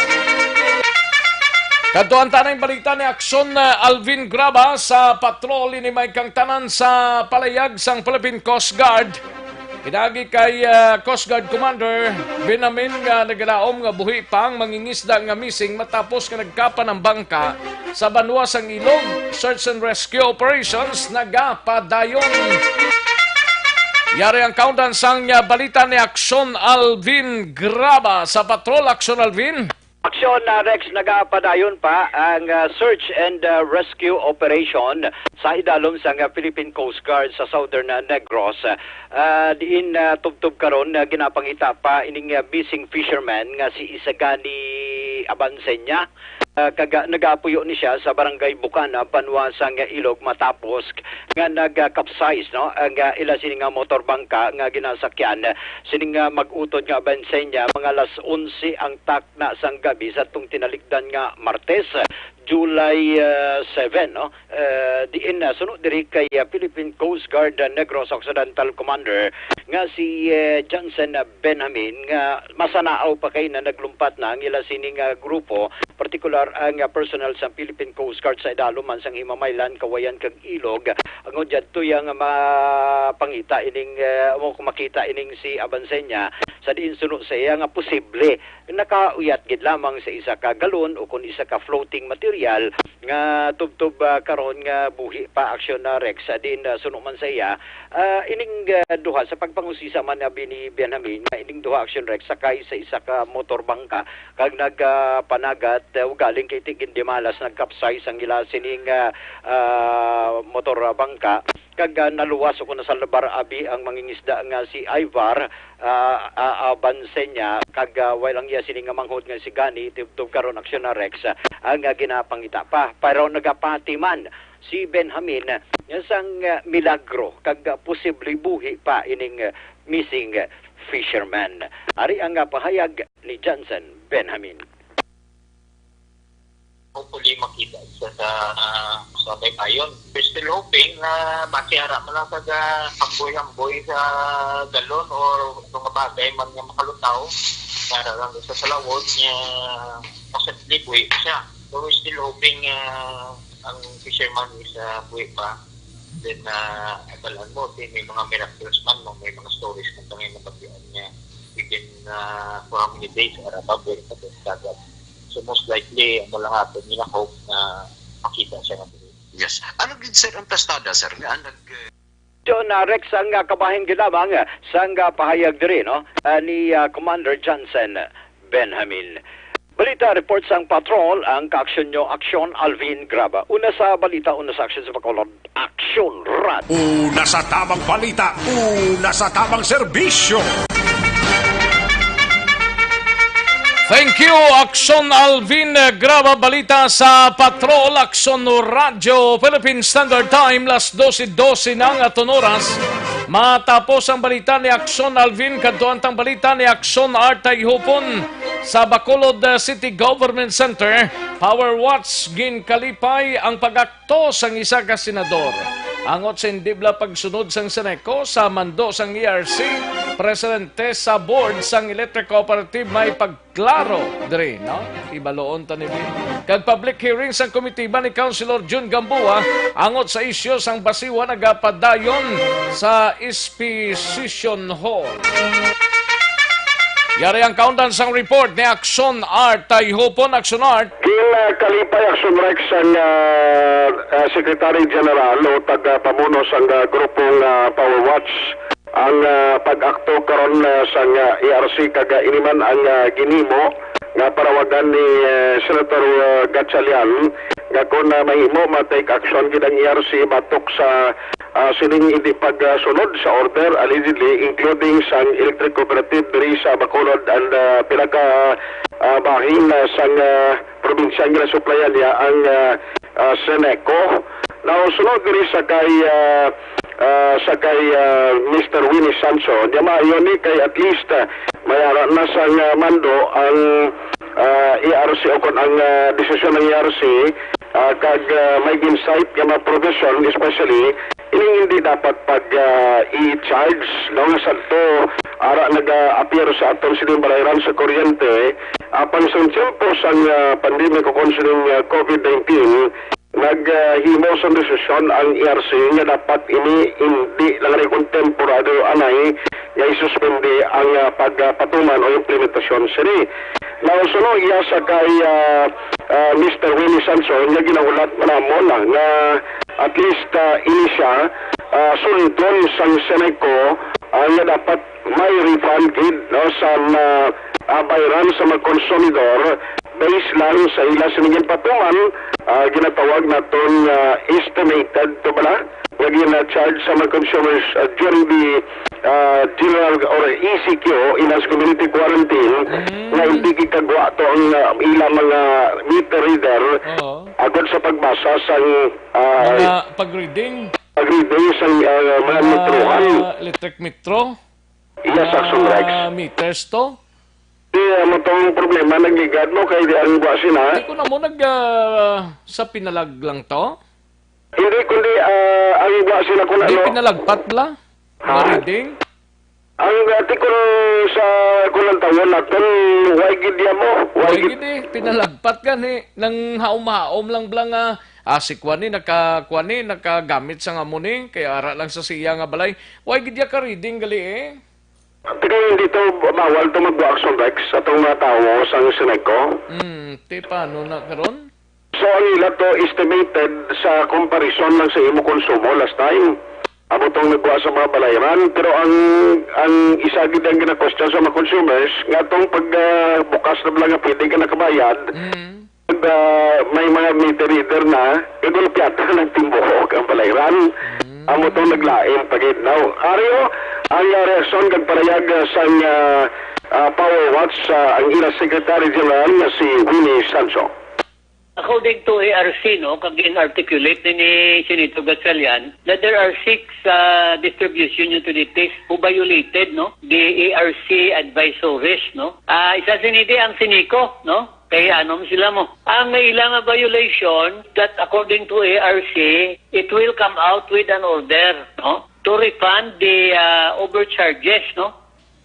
Kadtuan ta na ang balita ni Aksyon, uh, Alvin Graba sa patrol ini may kangtanan sa palayag sang Philippine Coast Guard. Pinaagi kay, uh, Coast Guard Commander Benamin nga nagalaom nga buhi pa ang mangingisda nga missing matapos nga nagkapan ang bangka sa banwa sang Ilog, search and rescue operations nagapadayon. Yari ang kaundan sang, ah, balita ni Aksyon Alvin Graba sa Patrol. Aksyon Alvin. Aksyon, ah, Rex, nagapadayon pa ang, ah, search and, ah, rescue operation sa idalom sang, ah, Philippine Coast Guard sa Southern, ah, Negros. Ah, diin, ah, tubtob karon, ah, ginapangita pa ining, ah, missing fisherman nga si Isagani Abanseña. Ah, kag, ah, nagapuyo ni siya sa Barangay Bukana, banwa sang Ilog, matapos nga nag-capsize, no, ang, ah, ila sini nga motor bangka nga ginasakyan sining, ah, mag-utod nga Abanseña. Mga alas onse ang takna sang gabi sa tong tinalikdan nga Martes, July, ah, seven, no? Eh, diin, ah, suno diri kay, ah, Philippine Coast Guard, ah, Negros Occidental Commander nga si, eh, Johnson, ah, Benjamin, nga masanaaw pa kay na naglumpat na ang ila sining, ah, grupo, partikular ang, ah, personnel sa Philippine Coast Guard sa idalom man sang Himamaylan, Cauayan kag Ilog, ang udyad tuya nga mapangita ining, ah, mo makita ining si Abanseña sa diin suno sa iya nga posible nakauyat gid lamang sa isa ka galon o kon isa ka floating material nga tubtob, ah, karon nga buhi pa, Aksyon, ah, Rex, sa diin, ah, suno man sa iya, ah, ining, ah, duha sa pagpangusisa man abi ni Benjamin nga ining duha, Aksyon, Rex, sakay sa isa ka motor bangka kag nagpanagat, ah, ugaling kay ti gindimalas, nagkapsay sang ila sining, ah, ah, motor, ah, bangka kag, ah, naluwas o kon nasalbar abi ang mangingisda nga si Ivar, ah, ah, Abanseña, kag, ah, way lang iya sini nga manghod nga si Gani, tubtob karon, Aksyon, ah, Rex, ah, ang, ah, ginapangita pa. Pero nagapati man si Benjamin, ah, nga sang, ah, milagro kag, ah, posible buhi pa ining, ah, missing, ah, fisherman. Ari ang, ah, pahayag ni Johnson Benjamin. Hopefully, makita siya sa, sa baybayon. We're still hoping na basi ara man lang sa ga-, hamboy-hamboy sa galon or mga bagay man nga makalutaw. Ara lang sa salawod niya, possibly buhi siya. So, we're still hoping, ah, ang fisherman is, ah, buhi pa. Then, ah, abalan mo, di, may mga miracles man, no? May mga stories man kami nabatian niya. Even, ah, for how many days, ara pa, buhi pa sa dagat. So, most likely, amo lang aton gina-hope na makita siya nga buhi. Yes. Ano gid, sir, ang plastada, sir, nga ang nag-, John, ah, Rex, ang, ah, kabahin gid lamang, ah, sang, ah, pahayag diri, no? Ah, ni, ah, Commander Johnson Benjamin. Balita report sang patrol, ang kaaksyon nyo, Aksyon Alvin Graba. Una sa balita, una sa aksyon sa Bacolod, Aksyon Rad. Una sa tabang balita, una sa tabang serbisyo. Thank you, Aksyon Alvin Graba. Balita sa Patrol, Aksyon Radyo, Philippine Standard Time, las dose dose na ang aton oras. Matapos ang balita ni Aksyon Alvin, kadto ang tang balita ni Aksyon Art Tayhupon. Sa Bacolod, uh, City Government Center, Power Watch, ginkalipay ang pag-akto sang isa ka senador. Angot sa indibla pagsunod sang Seneco sa mando sang E R C, presidente sa board sang electric cooperative may pagklaro diri, no? Ibaluon ta ni Bin. Kag public hearing sang komitiba ni Councilor Jun Gamboa angot sa isyu sang basiwa nagapadayon sa S P Session Hall. Yari ang kaundan sang report ni Aksyon Art Tayhupon. Aksyon Art. Ginkalipay, Aksyon Rex, ang, ah, ah, Secretary General o taga-pamuno sang, ah, grupong, ah, Power Watch ang, ah, pag-akto karon, ah, sang, ah, E R C, kag, ah, ini man ang, ah, ginhimo nga parawagan ni, eh, Senator, ah, Gatchalian nga kon, ah, mahimo, ma-take action gid ang E R C batok sa ah, sining hindi pagsunod sa order, allegedly, including sang electric cooperative diri sa Bacolod and, ah, pila ka, ah, bahin, ah, sang, ah, probinsya nga nasuplayan niya ang, ah, ah, Seneco. Now, sunod diri sa kay, ah, ah, sa kay, ah, Mister Winnie Sancho, niya maayo ni kay at least, ah, may ara na sang, ah, mando ang, ah, E R C o kon ang, ah, desisyon ng E R C, ah, kag, ah, may gin-cite nga mga provision, especially ining hindi dapat pag, ah, i-charge, no, nga sadto ara naga-appear sa aton sining balayran sa kuryente, apan sa tiyempo sang, ah, pandemic o kon sining, ah, COVID nineteen, nag, ah, himo sang desisyon ang E R C nga dapat ini hindi lang rin kung temporaryo anay nga isuspende ang, ah, pagpatuman o implementasyon sini. Now, suno iya sa kay, ah, ah, Mister Willie Sanson nga ginahulat man namon, ah, nga at least, ah, ini siya, ah, sundon sang Seneco, ah, nga dapat may refund gid, no, sa, ah, ah, bayran sa mga konsumidor based lang sa ila sining ginpatuman, ah, ginatawag naton, ah, estimated to bala nga gina-charge sa mga consumers, ah, during the, ah, general or E C Q, enhanced community quarantine, Mm. nga hindi gikagwa to ang, ah, ilang mga meter reader Oo. agod sa pagbasa sang, ah, Mga pag-reading. pag-reading sang, ah, mga Mga metrohan. electric metro. Iya sa Action Rex. Ah, meters to? Di, amo tong problema, nagligad mo kay di ang gwa sina. Di ko na mo nag, ah, sa pinalag lang to? Hindi, kundi, ah, ang gwa sila kung Di ano. pinalagpat la? Ha? Nga reading? Ang dati ko sa kunang taon naton, way gid ya mo, way Way gid. gid eh, pinalagpat gani, nang haom-haom lang bala nga, ah, si Kwan ni, naka, Kwan ni, nakagamit sa nga mo ni, kaya ara lang sa siya nga balay. Way gid ya ka reading gali eh. Pero hindi to bawal to mag-action, Rex, sa atong mga tawo sa Seneco. Hmm, ti paano na karon? So, ang ila to estimated sa comparison lang sa imo konsumo last time. Amo tong nagwa sa mga balayran, pero ang, ang isa gid ang gina-question sa mga consumers nga tong pag, ah, bukas na lang nga pwede ka nakabayad, Mm. pag, ah, may mga meter reader na, igulpiatan ng timbuhok ang balayran. Mm. Amo tong naglain pa gid. Now, Ario, ang, ah, reaksyon kag parayag, ah, sang, ah, ah, Power Watch, ah, ang ila Secretary General nga si Willie Sancho. According to A R C, no, kag in-articulate ni, ni Senator Gatchalian, that there are six, uh, distribution utilities who violated, no, the A R C advisories, no. Ah, isa sini di ang Seneco, no, kay ano sila mo. Ang ilang violation that according to A R C, it will come out with an order, no, to refund the, uh, overcharges, no,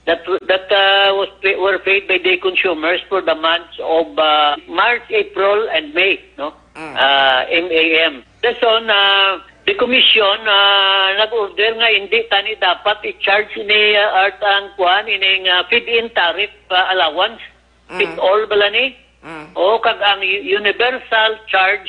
that that, uh, was pa-, were paid by the consumers for the months of, uh, March, April, and May, no? Mm. Uh, M A M. That's on, uh, the commission, uh, nag-order nga hindi tani dapat i-charge ni, uh, Art ang kwan, ining, uh, feed-in tariff, uh, allowance, Mm. feed-all bala ni? Mm. O, kag ang u-, universal charge,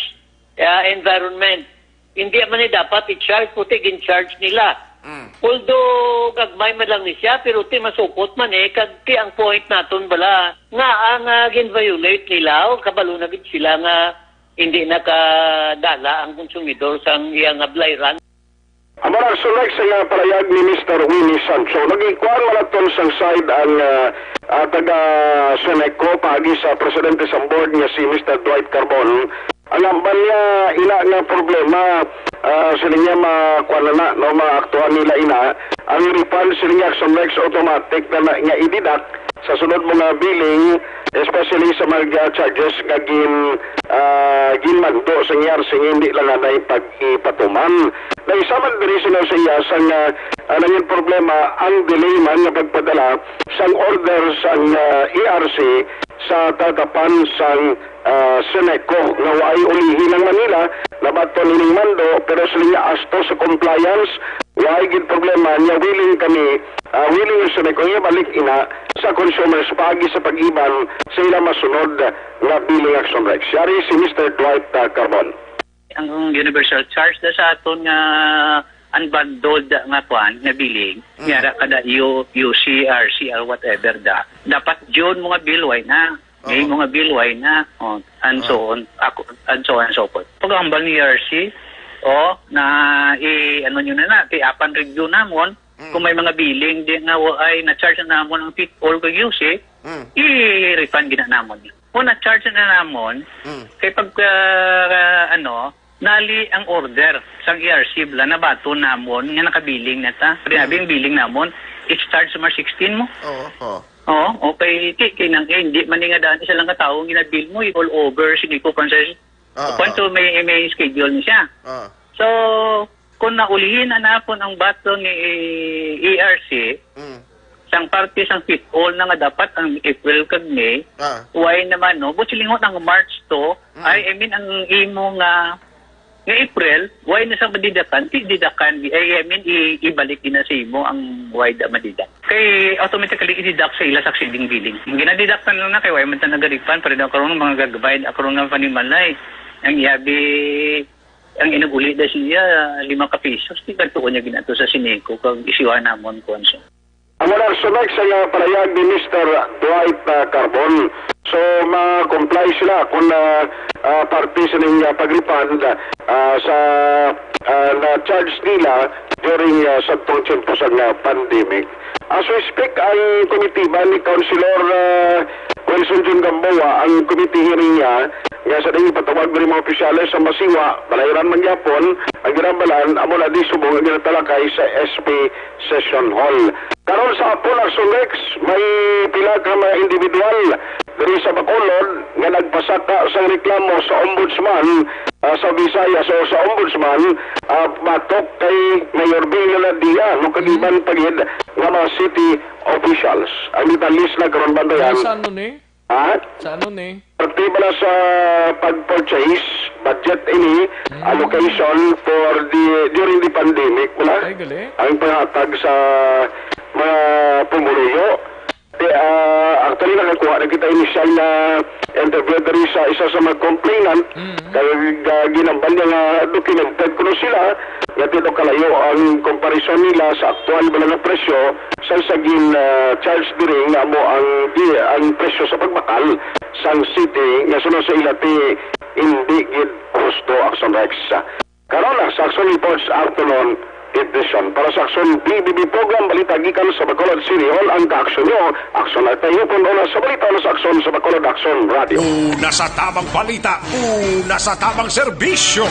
uh, environment. Hindi man ni dapat i-charge, puti gin-charge nila. Mm. Although gagmay man lang ni siya, pero ti masupot man eh, kag ti ang point naton bala nga ang, ah, gin-violate nila, o kabalo na gid sila nga hindi nakadala ang konsumidor sang iya nga balayran. Amo na ang sulag sa nga parayag ni Mister Willie Sancho. Nagikuan man naton sang side ang, ah, ah, taga Seneco, paagi sa presidente sa board nga si Mister Dwight Carbon. Ang amban niya, ina nga problema, ah, sila niya makuha na, na, no, maaktuhan nila ina, ang refund sila niya Action Rex automatic na, na nga i-deduct sa sunod mga billing, especially sa mga charges nga gin, ah, ginmando sa ngiyar sa hindi lang anay pag-ipatuman. Na isa man diri sila sa iya sa nga, ah, nangin problema ang delay man nga pagpadala sang order sang, ah, A R C sa tatapan sang, ah, Seneco nga waay ulihi ng Manila, nabaton ining mando, pero sila niya asto sa compliance, waay gid problema niya, willing kami, ah, willing ang Seneco nga balik ina sa consumers paagi sa pag-iban sa ila masunod nga billing action, Rex. Yari si Mister Dwight, ah, Carbon. Ang universal charge da sa aton nga unbundled nga kwan, nga billing, Mm. yara kada U-, U C, R C, or whatever da. Dapat June mga bill, why na? May Oo. mga bill, why na? Oh, and so Oo. on. Ako, and so on and so forth. Pag ang bang E R C, oh, na i-, ano nyo na na, ti apan review namon, Mm. kung may mga billing di nga wa-, ay na-charge na namon ang fit all kag U C, Mm. i-refund gina namon. Kung na-charge na namon, Mm. kay pag, ah, ano, nali ang order sang E R C bala, nabaton namon nga nakabiling na ta. Kaya Mm. ang billing namon, it's charged March sixteen mo. Oo, oo. Oo, okay. Ti, kay nang, eh, hindi man ni nga daan isa lang ka tawo ang ginabill mo, eh, all over, sige ko, kung sa, Ah, kung ah. to may, may schedule ni siya. Ah. So, kung naulihin na napon ang baton ni E R C, Mm. sang parte sang fit all na nga dapat ang April kag May, Ah. why naman, no? But silingon ang March to, Mm. ay, I mean, ang imo nga Nga April, why na sa madidakan? Di didakan, I, I mean, i-, ibalik din na sa imo ang why da madidak. Kay automatically i-deduct sa ila succeeding billing. Ginadidaktan lang na kay why man ta nag-refund, pero daw karon mga gagabay, ako ron nga panimalay. Ang iyabi, ang inuguli da siya, lima ka pesos, di kadto niya ginato sa Sineco, kag isiwa namon kuwan siya. Ang wala sa next nga palayag ni Mister Dwight, ah, Carbon. So, ma-comply sila kung, ah, ah, parte sa ning, ah, pag-refund, ah, sa, ah, na-charge nila during, ah, sa tong tiyempo sa nga pandemic. As we speak, ang komitiba ni Councilor, ah, Wilson John Gamboa, ang committee hearing niya, nga sa ding ipatawag ni mga opisyales sa masiwa, balayran man gyapon, ang ginambalan, amo na di subong ang ginatalakay sa S P Session Hall. Karon sa hapon, Action Rex, may pila ka mga individual diri sa Bacolod nga nagpasaka sang reklamo sa Ombudsman, ah, sa Visayas o sa Ombudsman, ah, batok kay Mayor Bing Laladia, no, kag iban pa gid nga mga city officials. Ang detalye na karon bantayan. Sa ano ni? Ha? Sa ano ni? Parte bala sa pag-purchase, budget ini, Mm. allocation for the, during the pandemic, bala. Ay, gali. Ang panghatag sa mga pumuluyo. Di, ah, actually, nakakuha na kita initial na interview diri sa isa sa mga complainant. Mm. Kay, ah, ginambal niya nga documented kuno sila, nga dito kalayo ang comparison nila sa aktual bala nga presyo sa, sa gin, ah, charge diri nga amo ang, di, ang presyo sa pagbakal sang city nga suno sa ila ti hindi gid husto, Action Rex. Karon na sa Action Reports Afternoon Edition. Para sa Action B B B Program, balita gikan sa Bacolod City Hall, ang kaaksyon nyo, Action Altayupon, una sa balita, una sa aksyon sa Bacolod Action Radio. Una sa tabang balita, una sa tabang serbisyo.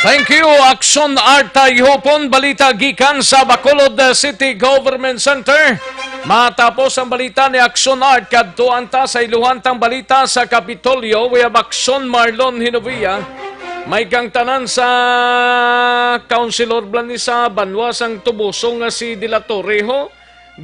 Thank you, Action Art Tayhupon. Balita gikan sa Bacolod, uh, City Government Center. Matapos ang balita ni Action Art, kadtuan ta sa iluhan tang balita sa Kapitolyo. We have Action Marlon Hinovia. May kang tanan sa Councilor Blanisa Banwa sang Tubuso nga si De La Torre, ho.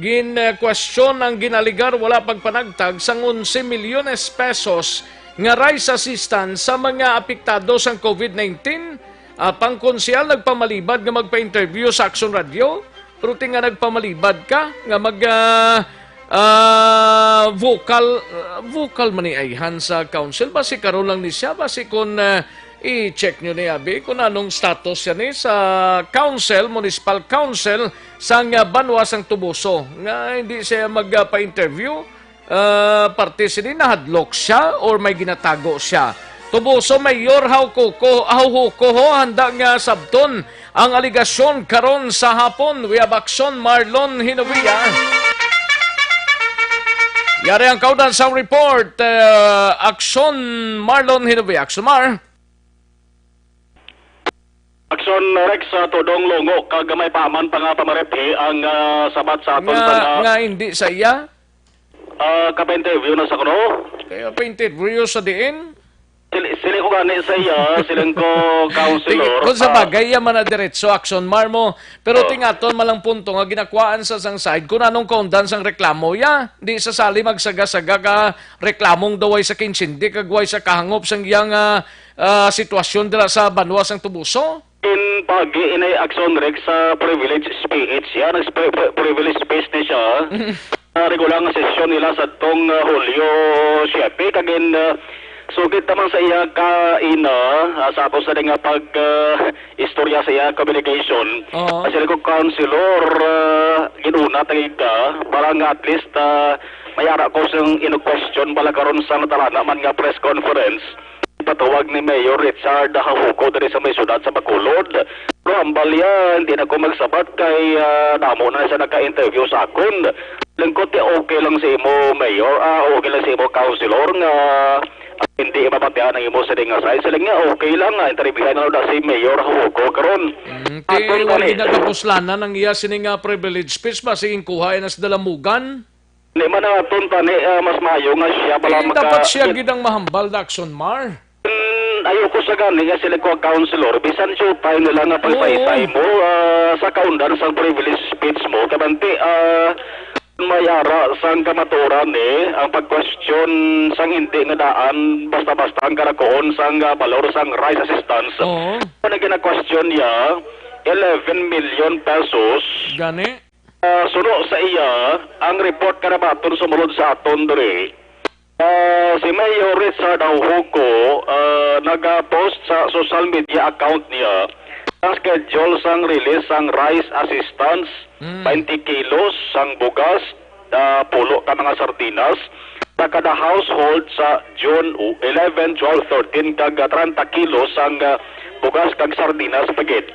Gin, uh, question ang ginaligar wala pagpanagtag sang onse milyones pesos nga rice assistance sa mga apektado sang COVID nineteen. Ah, pang konsehal nagpamalibad nga magpa-interview sa Action Radio, pero ti nga nagpamalibad ka nga mag, ah, ah, vocal, ah, vocal man ni ayhan sa council. Basi karon lang ni siya, basi kun, ah, i-check nyo ni abi kung anong status siya ni sa council, municipal council, sang, ah, banwa sang Tubuso, nga hindi siya magpa-interview. Ah, parte sini nahadlok siya or may ginatago siya? Tubuso Mayor Haukuko, Hauhuko ho, handa nga sabton ang aligasyon karon sa hapon. We have Action Marlon Hinovia. Yari ang kaudan sa report, ah, Action Marlon Hinovia. Action Mar. Action Rex, ah, Tudong Lungo, kag may paman pa nga pamarephi ang, ah, sabat sa aton nga, sa nga, nga hindi sa iya? Ah, kapa-interview na sa kuno? Kaya pa-interview sa diin? Sili, sili ko gani sa iya, siling ko, Councilor, Sige, kung sa ah, bagay, iya man na diretso, Action Mar mo. Pero Oh. tingaton malang punto nga ginakwaan sa sang side kung anong kaundan sang reklamo, ya. Di sa sali magsaga-saga ka reklamong daway sa kinsindi, kag way sa kahangop sang iyang, ah, ah, sitwasyon dira sa banwa sang Tubuso? In pagi inay Action Rex sa privilege speech, ya, nag-, pri-, pri-, privilege speech ni siya. Ah, regular nga sesyon nila sa tong, ah, Hulyo siyete, kag in, ah, sugid naman sa iya ka ina, ah, sa ato sa nga pag, ah, istorya sa iya communication. Oo. Kasi ko, Councilor, ah, ginuna ta gid ka, para nga at least, ah, may ara ko sang ino question bala karon sa natalana man nga press conference. Ipatawag ni Mayor Richard Hahuko diri sa may syudad sa Bacolod. Pero hambal ya, hindi na ko magsabat kay, ah, damo na siya nagka-interview sa akon. Lingkot, eh, okay lang sa imo, Mayor, ah, okay lang sa imo, Councilor, nga hindi mapatihan ang imo sining nga side. Sila nga, okay lang nga, interviewhan na na si Mayor Hahuko karon. Mm, ti, Aton wala kani. Ginagapuslanan ang iya sini nga privilege speech ba? Sige, kuha na sa dalamugan. Di man naton tani, ah, mas maayo nga siya pala Eh, maka- dapat siya gid ang mahambal na Action Mar. Mm, ayoko sa gani nga sila ko councilor, bisan siya tayo nila nga Oo. pagsaysay mo, ah, sa kaundan sa privilege speech mo, kabanti, ah, May ara sang kamatuoran ni ang pagkwestiyon sang hindi nga daan basta-basta ang karakuon sang, ah, balor sang rice assistance. Oo. Ano ginakwestiyon niya? Eleven million pesos. Gani? Ah, suno sa iya, ang report karabaton sumulod sa aton diri. Ah, si Mayor Richard Aujuco, ah, nag-post sa social media account niya ang schedule sang release sang rice assistance, Mm. twenty kilos sang bugas, ah, pulo ka mga sardinas sa kada household sa June eleven, twelve, thirteen, kag, ah, treinta kilos sang, ah, bugas kag sardinas pa gid.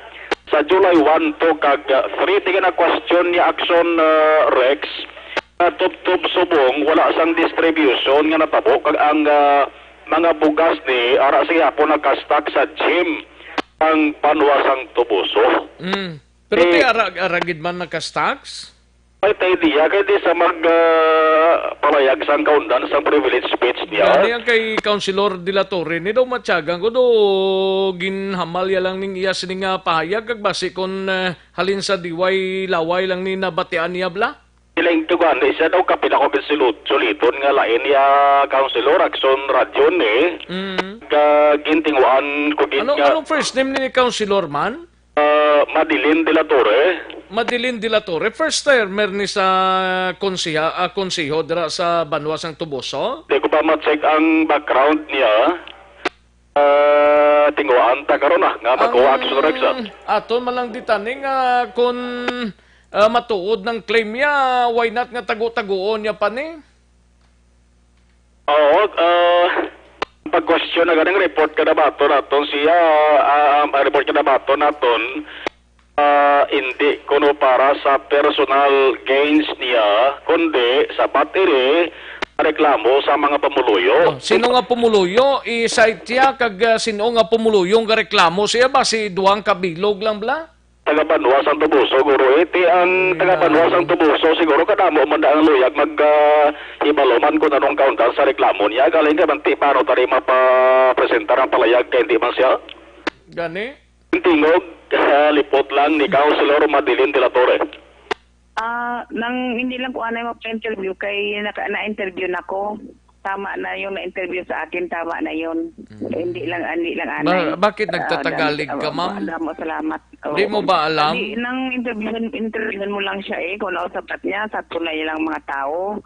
Sa July one, two, kag, ah, three, di ginakwestiyon ni Action, ah, Rex, nga tubtob subong wala sang distribution nga natabo kag ang, ah, mga bugas ni ara sa gihapon naka-stock sa gym ang banwa sang Toboso. Mm. Pero Eh, ti ara, ara gid man naka-stocks? Ay, tay diya, kay di sa mag, ah, palayag sang kaundan sang privilege speech niya. Gani ang kay Councilor De La Torre, ni daw matyagan ko do ginhamal ya lang ning iya sini nga pahayag kag basi kon, eh, halin sa diway laway lang ni nabatian niya bla? Sila yung tugan, eh, siya daw kapila ko gid silut-, suliton nga lain niya, Councilor, Action Radio ni. Mm. Ka gintinguan ko gid Ano, nga anong first name ni Councilor man? Ah, Madeline de la Torre. Madeline de la Torre, first termer ni sa konsiha-, ah, konsiho dira sa banwa sang Toboso? Di ko pa ma-check ang background niya. Ah, tinguhaan ta karon, ah, nga magkuha action, Rex, ah. Aton man lang ditaning, ah, kun, ah, matuod ng claim niya, why not nga tago-tagoon niya pa ni? Oo, ah, pag-question na ganing report ka na ba to naton siya, ah, ang report ka na ba to naton, ah, hindi kuno para sa personal gains niya, kundi sa battery reklamo sa mga pumuluyo. Oh, sino nga pumuluyo? I-cite siya kag, ah, sino nga pumuluyo nga reklamo siya ba? Si Duang Kabilog lang bla? Taga Banwa sang Toboso, guro. Eh, ti ang taga Banwa sang Toboso, siguro kadamo man ang luyag mag, ah, hibalo man kung anong kaundan sa reklamo niya. Galing ka man, ti, paano tari mapapresentar ang palayag kay hindi man siya? Gani? Ang tingog, ah, lipot lang ni Councilor Madeline de la Torre. Ah, nang hindi lang ko anay magpa-interview kay naka-, na-interview na ko. Tama na yung na-interview sa akin, tama na yun. Mm. Hindi lang, hindi lang anay. Ba-, bakit Ah, nagtatagalig damo, ka, ma'am? Damo, salamat. Di Oo. mo ba alam? Di, nang interviewin, interviewin mo lang siya eh, kung ano sapat niya, sa tunay nilang mga tao.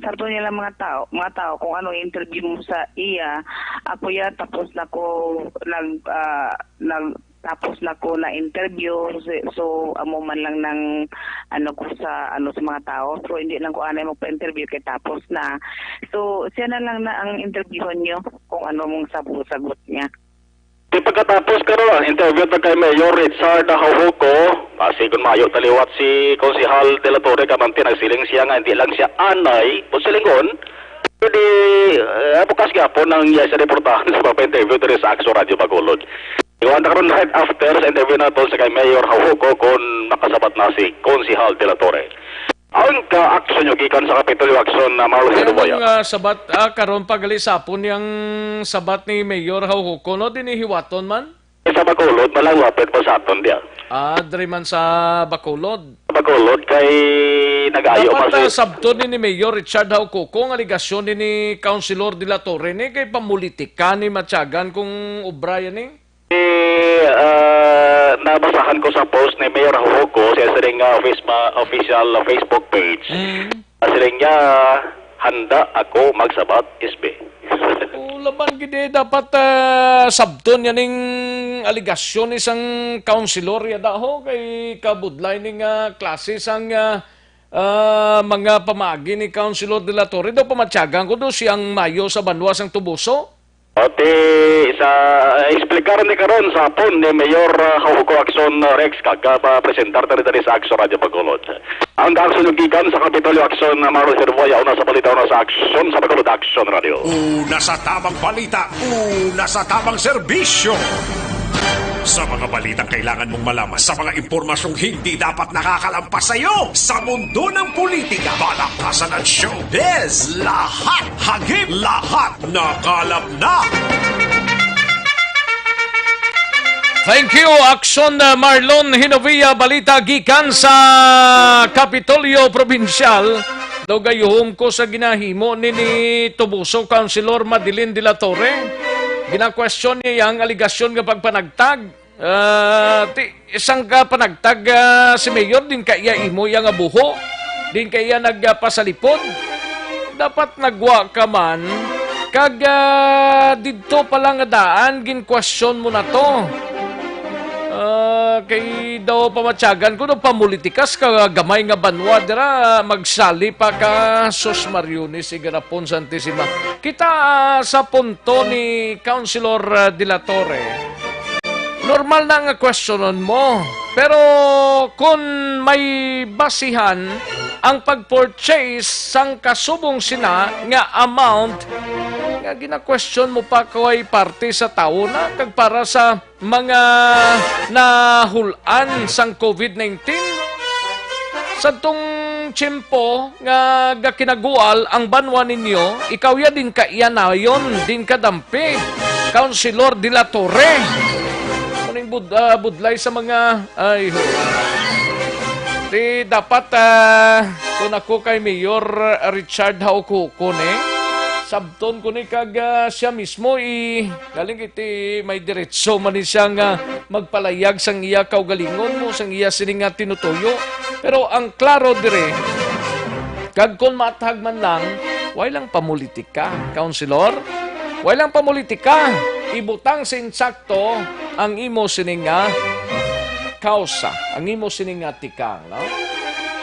Sa tunay nilang mga tao, mga tao, kung ano interview mo sa iya, ako ya, tapos na ko nag, ah, nag, tapos na ko na interview, so, so, amo man lang nang, ano ko sa, ano, sa mga tao, so hindi lang ko anay magpa-interview kay tapos na. So, siya na lang na ang interviewon niyo kung ano mong sabu-, sagot niya. Di pagkatapos karon, interview ta kay Mayor Richard Haujuco, basi kung maayo taliwat si Konsehal de la Torre, kamanti nagsiling siya nga hindi lang siya anay, kung silingon, pwede, eh, bukas gyapon ang iya sa reportahan sa pagpa-interview diri sa Action Radio Bacolod. Iwan ta karon right after sa interview naton sa kay Mayor Haujuco kung makasabat na si Konsehal de la Torre. Ang ka-action nyo gikan sa Kapitolyo Action na Marlon Kaya Hiruboya. Ang, ah, sabat, ah, karon pagalisapon niyang sabat ni Mayor Haujuco, no? Dinihiwaton man? Sa Bacolod, malawapit pa sa aton diya. Ah, diri man sa Bacolod. Bacolod, kay nag-ayo Dapat, man si ah, sabton ni, ni Mayor Richard Haujuco ang aligasyon ni, ni Councilor de la Torre ni kay pamulitika ni Matyagan kung obra yan eh. Eh, ah, nabasahan ko sa post ni Mayor Haujuco sa siring nga office ma-, official Facebook page. Mm. Sa siring niya, "Handa ako magsabat, S B." O, laban gid eh, dapat, ah, sabton yan ning aligasyon ni sang councilor yada ho, kay kabudlay ning, ah, klase sang, ah, ah, mga pamagi ni Councilor de la Torre. Daw pamatyagan ko do siyang mayo sa banwa sang Tubuso. Ati, sa, ah, explicar ni karon sa hapon ni Mayor, ah, Haujuco Action, ah, Rex, kag, ah, pa-presentar ta rin dali sa Action Radio Bacolod. Ang action yung gikan sa Kapitolyo Action, ah, Mario Servoya, una sa balita, una sa aksyon, sa Bacolod Action Radio. Una sa tamang balita, una sa tamang serbisyo. Sa mga balitang kailangan mong malaman, sa mga impormasyong hindi dapat nakakalampas sa iyo, sa mundo ng politika, balaktasan at showbiz, lahat, hagip, lahat nakalap na. Thank you, Action, uh, Marlon Hinovia. Balita gikan sa Kapitolyo Probinsyal. Daw gayuhom ko sa ginahimo ni, ni Tubuso, Councilor Madeline de la Torre. Gina-question niya ang aligasyon nga pagpanagtag. Ah, ti, isang ka panagtag, ah, si Mayor, din ka iya imo iya nga buho, din ka iya nagpasalipod. Dapat nagwa ka man, kag, ah, didto pa lang nga daan, gin-question mo na to. Ah, kay daw pamatyagan ko, daw pamulitika sa kagamay nga banwa dira, magsali pa ka, sus, Mariones, Igarapon, Santissima. Kita, ah, sa punto ni Councilor, ah, de la Torre, normal na nga questionon mo. Pero kung may basihan ang pag-purchase sang kasubong sina nga amount, nga gina-question mo pa, kay parte sa tawo na, kag para sa mga nahul-an sang COVID nineteen. Sadtong tiyempo nga gakinagual ang banwa ninyo, ikaw ya din ka iya nayon, din ka dampi, Councilor de la Torre. Kuning bud-, ah, budlay sa mga, ay, ho. Di dapat, ah, kung ako kay Mayor Richard Haukuko ni, sabton ko ni kag, ah, siya mismo i-, galing iti may diretso man ni siya nga magpalayag sang iya kaugalingon mo, sang iya sini nga tinutuyo. Pero ang klaro diri, kag kon matag man lang, way lang pamulitika, Councilor. Way lang pamulitika. Ibutang sa insakto ang imo sini nga kausa, ang imo sini nga tikang, no?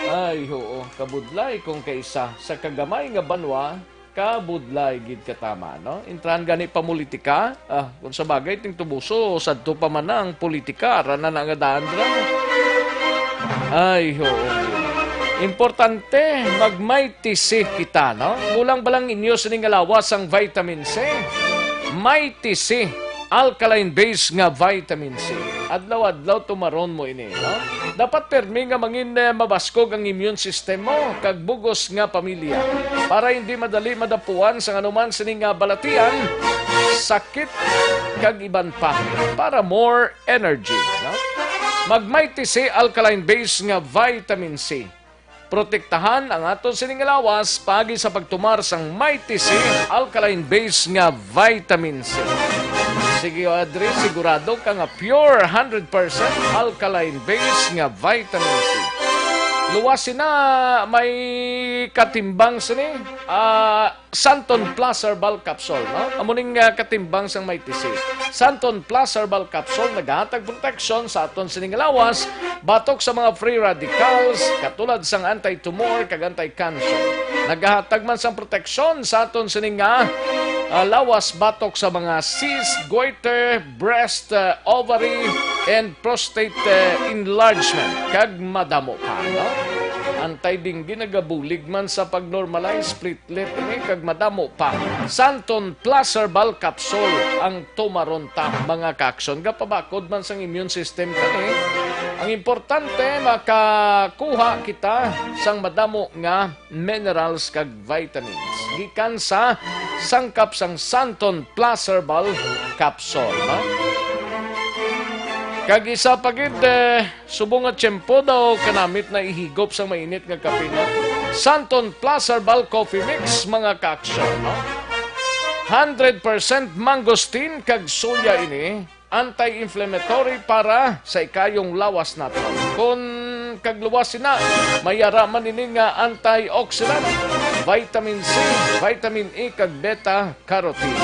Ay, oo, kabudlay kung kaisa sa kagamay nga banwa, kabudlay gid katama, no? Intrahan gani pamulitika. Ah, kung sa bagay, ting Tubuso, sadto pa man na ang politika, ara na na nga daan dira, no? Ay, oo. Importante, mag-Mighty C kita, no? Kulang ba lang inyo sini nga lawas ang vitamin C? Mighty C, alkaline base nga vitamin C. Adlaw-adlaw tumaron mo ini, no? Dapat permi nga mangin, eh, mabaskog ang immune system mo kag bugos nga pamilya para hindi madali madapuan sang anuman sini nga balatian, sakit, kag iban pa. Para more energy, no? Mag Mighty C alkaline base nga vitamin C. Protektahan ang aton sining lawas paagi sa pagtumar sang Mighty C alkaline base nga vitamin C. Sige, Adri, sigurado ka nga pure hundred percent alkaline base nga vitamin C. Luwas sina may katimbang sini, ah, Santon Plus Herbal Capsule, no? Amo ning, ah, katimbang sang Mighty C. Santon Plus Herbal Capsule nagahatag proteksyon sa aton sining lawas batok sa mga free radicals, katulad sang anti-tumor kag anti-cancer. Nagahatag man sang proteksyon sa aton sining nga, ah, lawas batok sa mga cyst, goiter, breast, ah, ovary, and prostate, ah, enlargement, kag madamo pa, no? Anti-dengue, nagabulig man sa pag-normalize platelet ini, kag madamo pa. Santon Plus Herbal Capsule ang tumaron ta, mga kaaksyon. Gapabakod man sang immune system kani. Ang importante, makakuha kita sang madamo nga minerals kag vitamins gikan sa sangkap sang Santon Plus Herbal Capsule, no? Kag isa pa gid, eh, subong nga tiyempo daw kanamit na ihigop sang mainit nga kape, no? Santon Plus Herbal Coffee Mix, mga kaaksyon, no? Hundred percent mangosteen kag soya ini, anti-inflammatory para sa ikayong lawas naton. Kon kag luwas sina, may ara man ini nga antioxidant, vitamin C, vitamin E, kag beta carotene.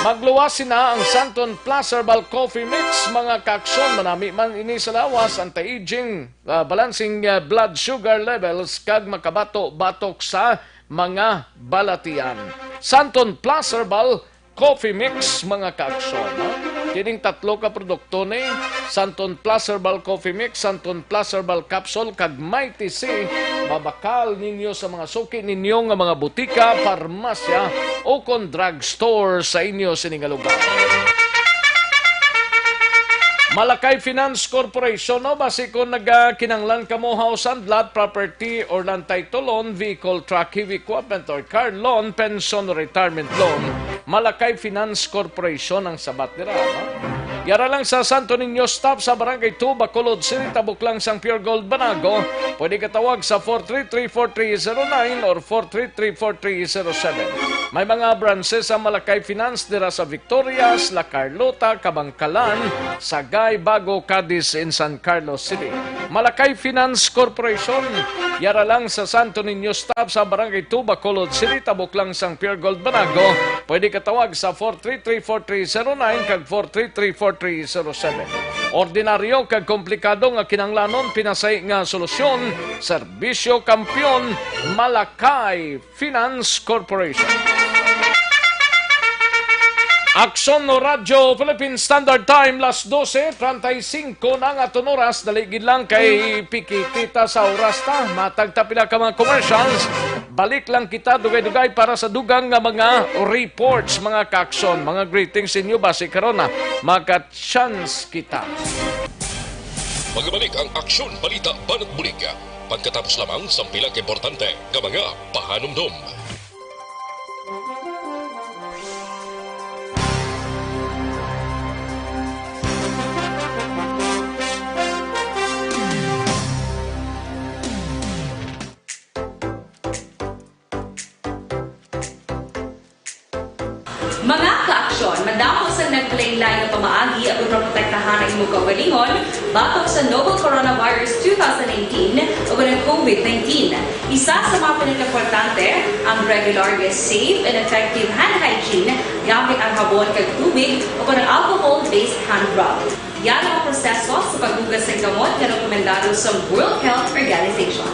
Magluwas sina ang Santon Plus Herbal Coffee Mix, mga kaaksyon. Manami man ini sa lawas, anti-aging, ah, balancing, ah, blood sugar levels, kag makabato batok sa mga balatian. Santon Plus Herbal Coffee Mix, mga kaaksyon, no? Kining tatlo ka produkto ni Santon Plus Herbal Coffee Mix, Santon Plus Herbal Capsule, kag Mighty C, mabakal ninyo sa mga suki ninyo nga mga butika, parmasya, o kon drugstore sa inyo sini nga lugar. Malakay Finance Corporation, no? Basi kung nagakinanglan kamo house and lot, property, or land title loan, vehicle, truck, heavy equipment, or car loan, pension, retirement loan, Malakay Finance Corporation ang sabat dira, no? Yara lang sa Santo Niño Stop sa Barangay two, Bacolod City, tabok lang sang Pure Gold Banago. Pwede ka tawag sa four three three four three zero nine or four three three four three zero seven. May mga branches ang Malakay Finance dira sa Victorias, La Carlota, Kabankalan, Sagay, Bago, Cadiz, in San Carlos City. Malakay Finance Corporation, yara lang sa Santo Niño Stop sa Barangay two, Bacolod City, tabok lang sang Pure Gold Banago. Pwede ka tawag sa four three three four three zero nine kag four three three four three zero seven. Ordinaryo kag komplikado nga kinahanglanon, pinasahi nga solusyon, serbisyo kampiyon, Malakay Finance Corporation. Aksyon no Radyo Philippine Standard Time, las doce treinta y cinco na nga aton oras. Dali gid lang kay pikitita sa oras ta. Matag ta pila ka mga commercials. Balik lang kita dugay-dugay para sa dugang nga mga reports, mga kaaksyon, mga greetings sa inyo. Basi karon na, maka-chance kita. Magbalik ang Aksyon, Balita, Banat Bulig. Pagkatapos lamang sang pila ka importante nga mga pahanumdom. Mga kaaksyon, madamo sang naglain-lain nga pamaagi aron maprotektahan ang imong kaugalingon batok sa novel coronavirus two thousand nineteen o ang COVID nineteen. Isa sa mga pinakaimportante, ang regular nga safe and effective hand hygiene gamit ang habon kag tubig o ang alcohol-based hand rub. Yara ang proseso sa paghugas sang kamot nga rekomendado sa World Health Organization.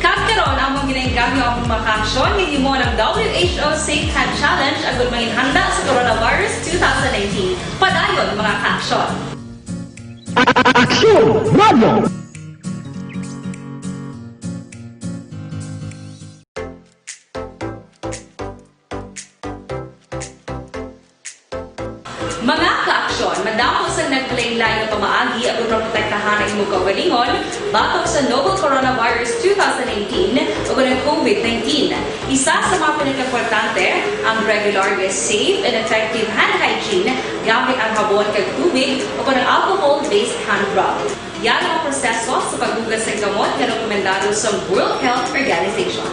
Kag karon, among ginainggam nga among mga kaaksyon nga himuon ang W H O Safe Hand Challenge agud manginhanda sa coronavirus two thousand nineteen. Padayon, mga kaaksyon. Aksyon Radyo. Mga kaaksyon, madamo sang naglain-lain nga pamaagi aron maprotektahan ang imong kaugalingon batok sa novel coronavirus two thousand nineteen o ang COVID nineteen. Isa sa mga pinakaimportante, ang regular nga safe and effective hand hygiene gamit ang habon kag tubig o ang alcohol-based hand rub. Yara ang proseso sa paghugas sang kamot nga rekomendado sa World Health Organization.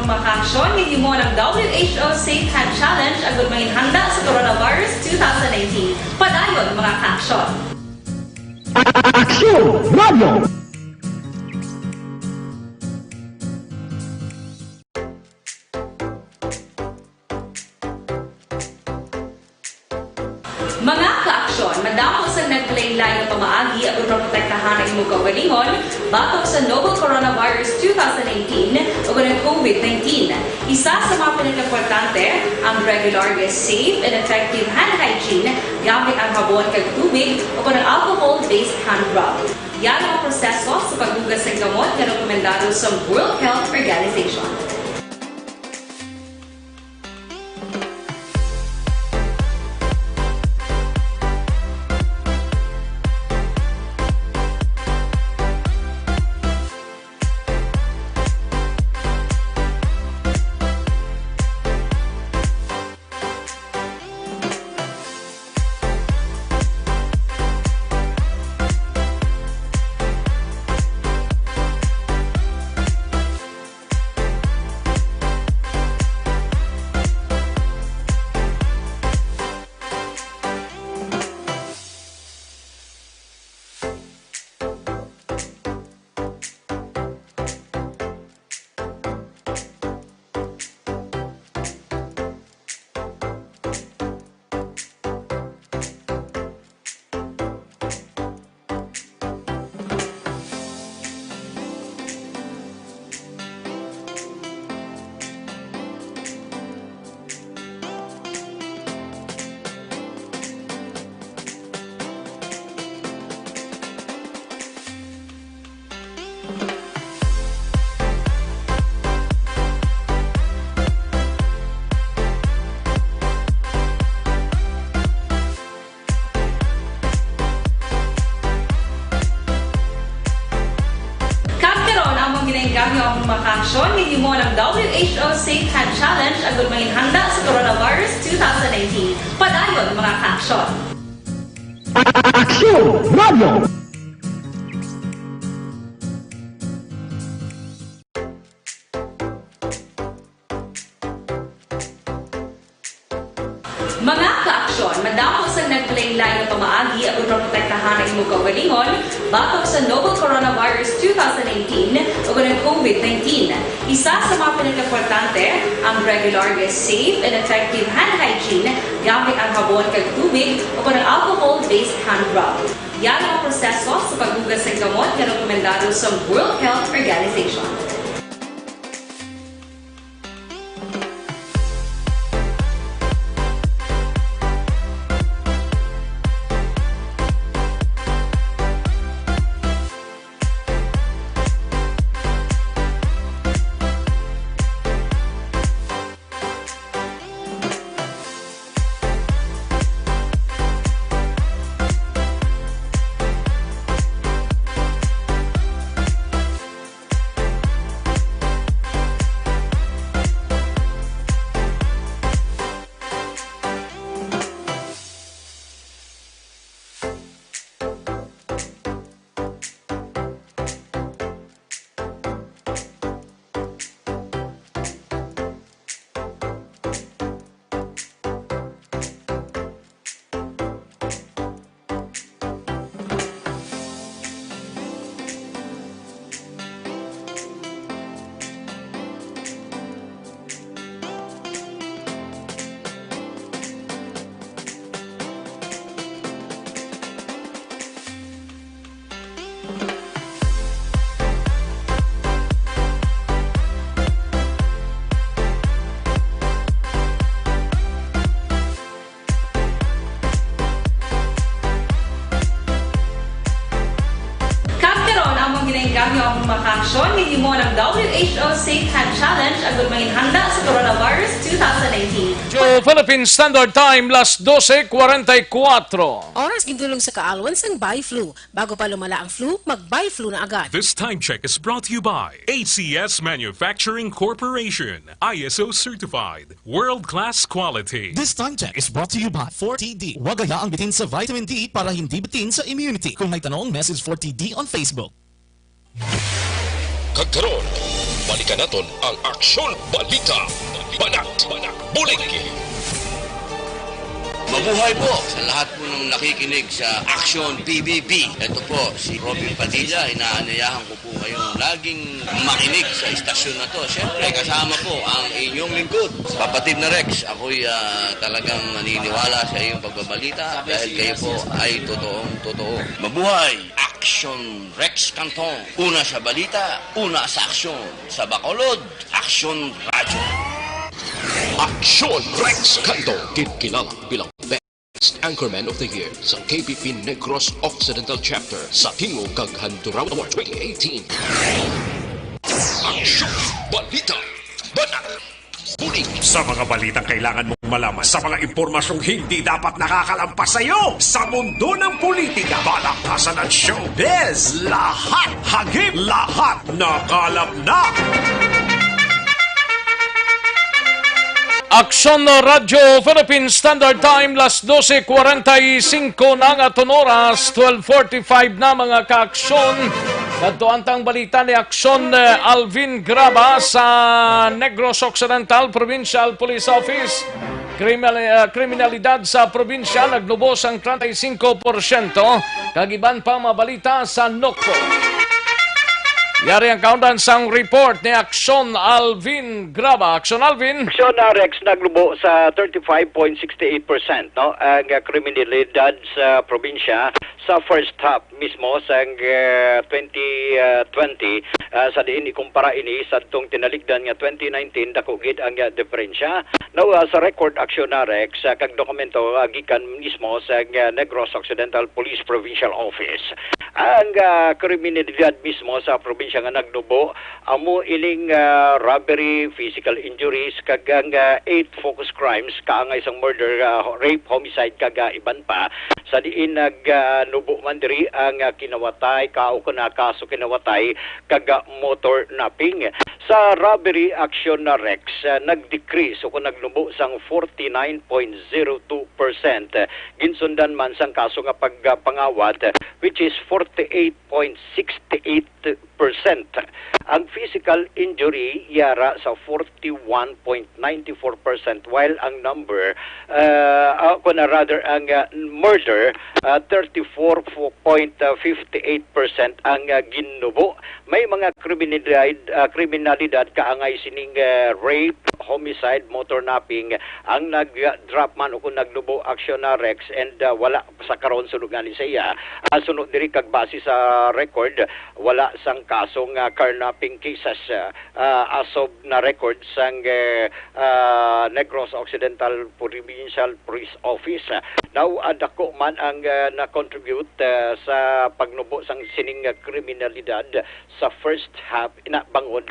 Mga kaaksyon, gihimo ang W H O Safe Hand Challenge agud mangin handa sa coronavirus two thousand nineteen. Padayon, mga kaaksyon. Aksyon Radio! Mga kaaksyon, madamo sang naglain-lain nga pamaagi aron maprotektahan ang imong kaugalingon batok sa novel coronavirus two thousand nineteen ug ang COVID nineteen. Isa sa mga pinakaimportante, ang regular nga safe and effective hand hygiene gamit ang habon kag tubig o kon ang alcohol-based hand rub. Yan ang proseso sa paghugas ng gamot nga rekomendado sa World Health Organization. Kag karon, among ginainggahyo ang mga kaaksyon nga gihimo ang W H O Safe Hand Challenge agud mangin handa sa coronavirus two thousand nineteen. Padayon, mga kaaksyon. Aksyon Radio! Mga kaaksyon, madamo sang naglain-lain nga pamaagi aron maprotektahan ang imong kaugalingon batok sa novel coronavirus two thousand nineteen ug ang COVID nineteen. Isa sa mga pinakaimportante, ang regular nga safe and effective hand hygiene gamit ang habon kag tubig o kon ang alcohol-based hand rub. Yan ang proseso sa paghugas ng gamot nga rekomendado sa World Health Organization. Kag karon, among ginainggahyo ang mga kaaksyon nga gihimo ang W H O Safe Hand Challenge agud mangin handa sa coronavirus two thousand nineteen. Philippine Standard Time, las doce cuarenta y cuatro. Oras gindulong sa kaalwan sang Biflu. Bago pa lumala ang flu, mag-Biflu na agad. This time check is brought to you by A C S Manufacturing Corporation, I S O certified, world-class quality. This time check is brought to you by forty D. Huwag hayaang bitin sa vitamin D para hindi bitin sa immunity. Kung may tanong, message forty D on Facebook. Kag karon, Balikan naton ang Aksyon Balita. Banat, Banat, Bulig. Mabuhay po sa lahat po ng nakikinig sa Aksyon P B B. Ito po si Robin Padilla. Inaanyayahan ko po kayong laging makinig sa istasyon na to. Siyempre, kasama po ang inyong lingkod, Papatid na Rex. Ako'y ah, talagang naniniwala sa iyong pagbabalita dahil kayo po ay totoong totoo. Mabuhay! Aksyon Rex Cantong. Una sa balita, una sa aksyon. Sa Bacolod, Aksyon Radyo. Aksyon Rex Cantong, kinkilala bilang Best Anchorman of the Year sa K P P Negros Occidental Chapter sa Tingog kag Handuraw Award twenty eighteen. Aksyon, balita, banat, bulig. Sa mga balitang kailangan mong malaman, sa mga impormasyong hindi dapat nakakalampas sa iyo, sa mundo ng politika, balakasan at showbiz, lahat hagip, lahat nakalap na. Aksyon Radyo Philippine Standard Time, las doce cuarenta y cinco na nga aton oras, twelve forty-five na, mga kaaksyon. Kadto ang tang balita ni Aksyon, eh, Alvin Graba sa Negros Occidental Provincial Police Office. Kriminal-, eh, kriminalidad sa probinsya nagnubo sang treinta y cinco por ciento, kag iban pa mabalita sa Nocpo. Yari ang kaundan sang report ni Aksyon Alvin Graba. Aksyon Alvin. Aksyon, ah, Rex, nagnubo sa thirty-five point six eight percent, no, ang, ah, kriminalidad sa probinsya sa first half mismo sang, ah, twenty, ah, twenty, ah, sa diin ikumpara ini sa tong tinalikdan nga twenty nineteen, dako gid ang, ah, diferensya. Now, ah, sa record, Aksyon, ah, Rex, ah, kag dokumento, ah, gikan mismo sa, ah, Negros Occidental Police Provincial Office. Ang, ah, kriminalidad mismo sa probinsya nga nagnubo, amo ining, ah, robbery, physical injuries, kag ang, ah, eight focus crimes, kaangay sang murder, ah, rape, homicide, kag, ah, iban pa. Sa diin nag, ah, nubo man diri ang, ah, kinawatay, ka, o kon, ah, kaso kinawatay, kag, ah, motor napping. Sa robbery, Aksyon, ah, Rex, ah, nag-decrease o kon nagnubo sang forty-nine point zero two percent. Ginsundan man sang kaso nga pagpangawat, which is forty-eight point six eight percent. Ang physical injury yara sa forty-one point nine four percent, while ang number, ah, ah, kun, ah, rather, ang, ah, murder, ah, thirty-four point fifty-eight percent ang, ah, ginnubo. May mga kriminalidad, ah, kriminalidad kaangay sining, ah, rape, homicide, motor napping ang nag-drop man o kung nagnubo, Aksyon, ah, Rex, and, ah, wala sa karon, sunog gani sa iya. Ah, suno diri kag base sa record, wala sang kasong, ah, carnapping cases, ah, ah, as of na record sang, eh, ah, Negros Occidental Provincial Police Office. Now, ah, dako man ang, ah, na-contribute, ah, sa pagnubo sang sining, ah, kriminalidad sa first half, ina bangod,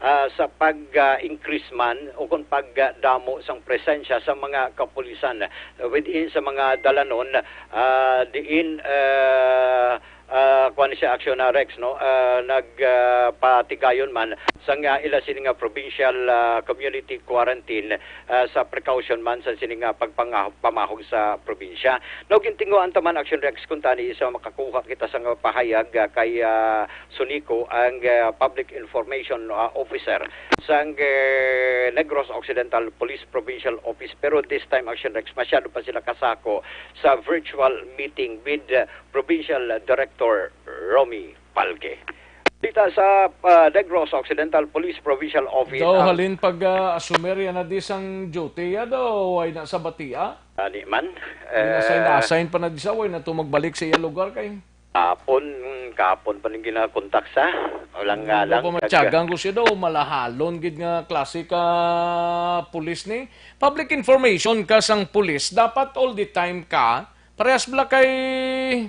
ah, sa pag, ah, increase man o kung pagdamo sang presensya sa mga kapulisan within sa mga dalanon, ah, diin, ah, ah, kuwan siya, Aksyon, ah, Rex, no? Ah, nag, ah, patigayon man sang, ah, ila sini nga provincial, ah, community quarantine, ah, sa precaution man sa sini nga pagpanga-, pamahog sa probinsya. No, gintinguhaan ta man, Aksyon, Rex, kung tani sa makakuha kita sa nga pahayag, ah, kay, ah, Sunico, ang, ah, public information, ah, officer sang, eh, Negros Occidental Police Provincial Office. Pero this time, Aksyon, Rex, masyado pa sila kasako sa virtual meeting with, ah, Provincial Director Romy Palge. Dita sa, ah, Negros Occidental Police Provincial Office. Daw ang halin pag, ah, asumer yan na di sang duty, ya daw, ay na sa batia. Ani man, Inassign, eh, assign pa na di sa, way na to magbalik sa iya lugar kay. Kapon, kapon pa ning ginakontak sa. Walang nga lang. Daw pa matyagan ko siya daw, malahalon gid nga klase ka pulis ni. Public information ka sang pulis, dapat all the time ka. Parehas bala kay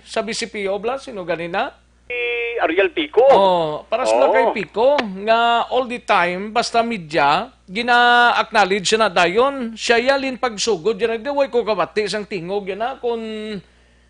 sa B C P O bala, sino ganina? Si Ariel Pico. Oh, parehas bala kay Pico, nga all the time, basta media, gina-acknowledge na dayon. Siya yalin pagsugod, yan, di way ko kabati sang tingog, yan na, kung,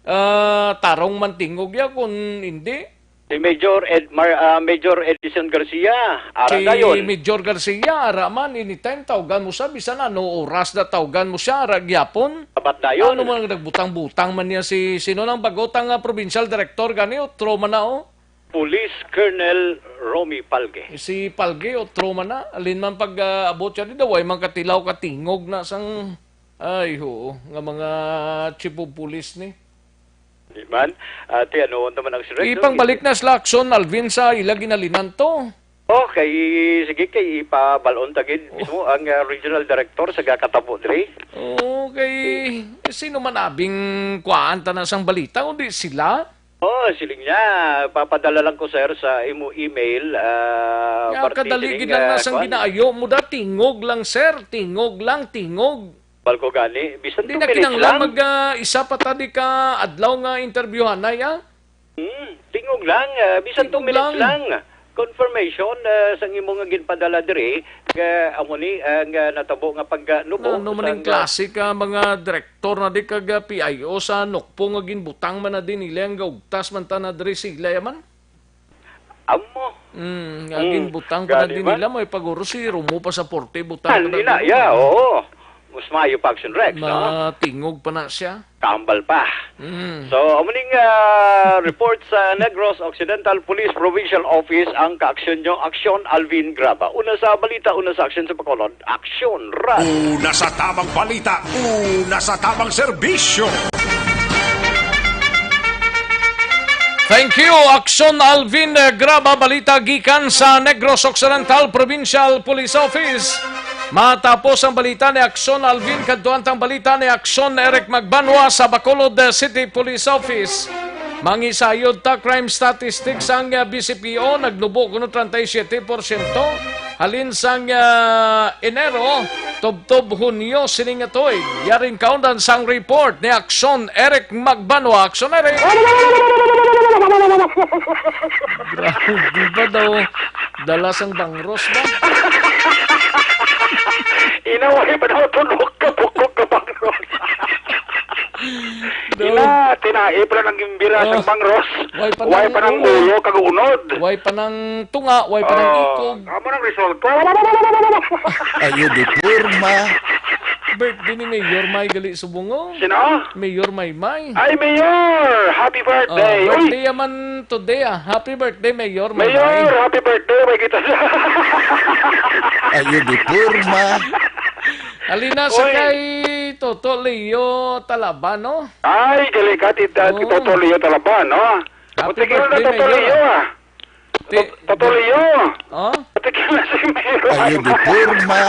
ah, tarong man tingog, ya, kung hindi. Si Major Ed-, Mar-, ah, Major Edison Garcia, ara dayon. Si Major Garcia, ara man, anytime, tawgan mo siya, bisan ano oras na tawgan mo siya, ara gyapon. Sabat dayon. Ano man, nagbutang-butang man niya si, sino nang bago tang, ah, provincial director, gani, otro man na, oh. Police Colonel Romy Palge. Si Palge, otro man na. Alin man pag, ah, abot siya dito, way man katilaw, katingog na sang, ay, oo, nga mga chief of police ni. Di man? Ate, ano naman ang sirek, no? Ipangbalik na sila, Akson Alvin, sa ila ginalinanto. Oh, kay, sige, kay ipabalon ta gid mismo ang, ah, regional director sa gakatabo diri. Oo, kay sino man abing kuhaan ta na sang balita, kundi sila? Oh, siling niya, papadala lang ko, sir, sa imo email, ah, Nga, Martin, kadali siling, gid lang ah, na sang kuwan. Ginaayo mo da, tingog lang, sir, tingog lang, tingog. Bal ko gani, bisan Hindi two na minutes kinahanglan lang. Mag, ah, isa pa ta di ka adlaw nga interbyuhanay, ah. Hmm, tingog lang, ah, bisan two Tingog minutes lang. lang. Confirmation, ah, sang imo nga ginpadala diri, nga amo ni, ah, nga natabo nga pagnubo Ano man sang, ang ah, klase ka mga direktor na di kag, ah, P I O sa Nokpo nga ginbutang man na din nila ang gaugtas man ta na diri sila yaman? Amo. Mm, nga Hmm, ginbutang pa na gani din ba? nila, may paguro si Romo Pasaporte, butang pa na Kanina, din yeah, nila. oo. Mas maayo pa action, Rex, no? Matingog pa na siya. Tambal pa. Mm. So, amo ning, ah, report sa Negros Occidental Police Provincial Office ang kaaksyon nyo, Aksyon Alvin Graba. Una sa balita, una sa aksyon sa Bacolod, Aksyon Run. Una sa tamang balita, una sa tamang serbisyo. Thank you, Aksyon Alvin, eh, Graba. Balita gikan sa Negros Occidental Provincial Police Office. Matapos ang balita ni Aksyon Alvin, kadtuan tang balita ni Aksyon Eric Magbanwa sa Bacolod, eh, City Police Office. Mangisayod ta, crime statistics sang, eh, B C P O, nagnubo kuno treinta y siete porsyento. Halin sang, ah, Enero, tubtob Hunyo sini nga tuig. Yaring kaundan sang report ni Aksyon Eric Magbanwa. Aksyon Eric! Grabe ba daw? Dala sang bangros ba? Inaway pa daw tulog ka, bukog ka bangros. Daw. Ina, tinai pala ng gimbira sang Oh. bangros. Way pa Way ng pa ng ulo. ulo kag unod. Way pa ng tunga, way pa ng Oh, ikog. Amo nang resulta. Ayo di porma. Birthday ni Mayor May gali subong, oh. Sino? Mayor Maymay. Ay, Mayor! Happy Oh, birthday! Uy! birthday yaman today, ah. Happy birthday, Mayor Maymay. Mayor, happy birthday! May kita sa Ayo di porma. Alina sa Uy! kay Toto Leo Talaba, no? Ay, gali ka, tita, Oo. Toto Leo Talaba, no? Happy Puti ka na, birthday, Toto Mayor, Leo, ah. ah. Ti- Toto Leo. Oh? Puti ka na si Mayor. Ayo di porma.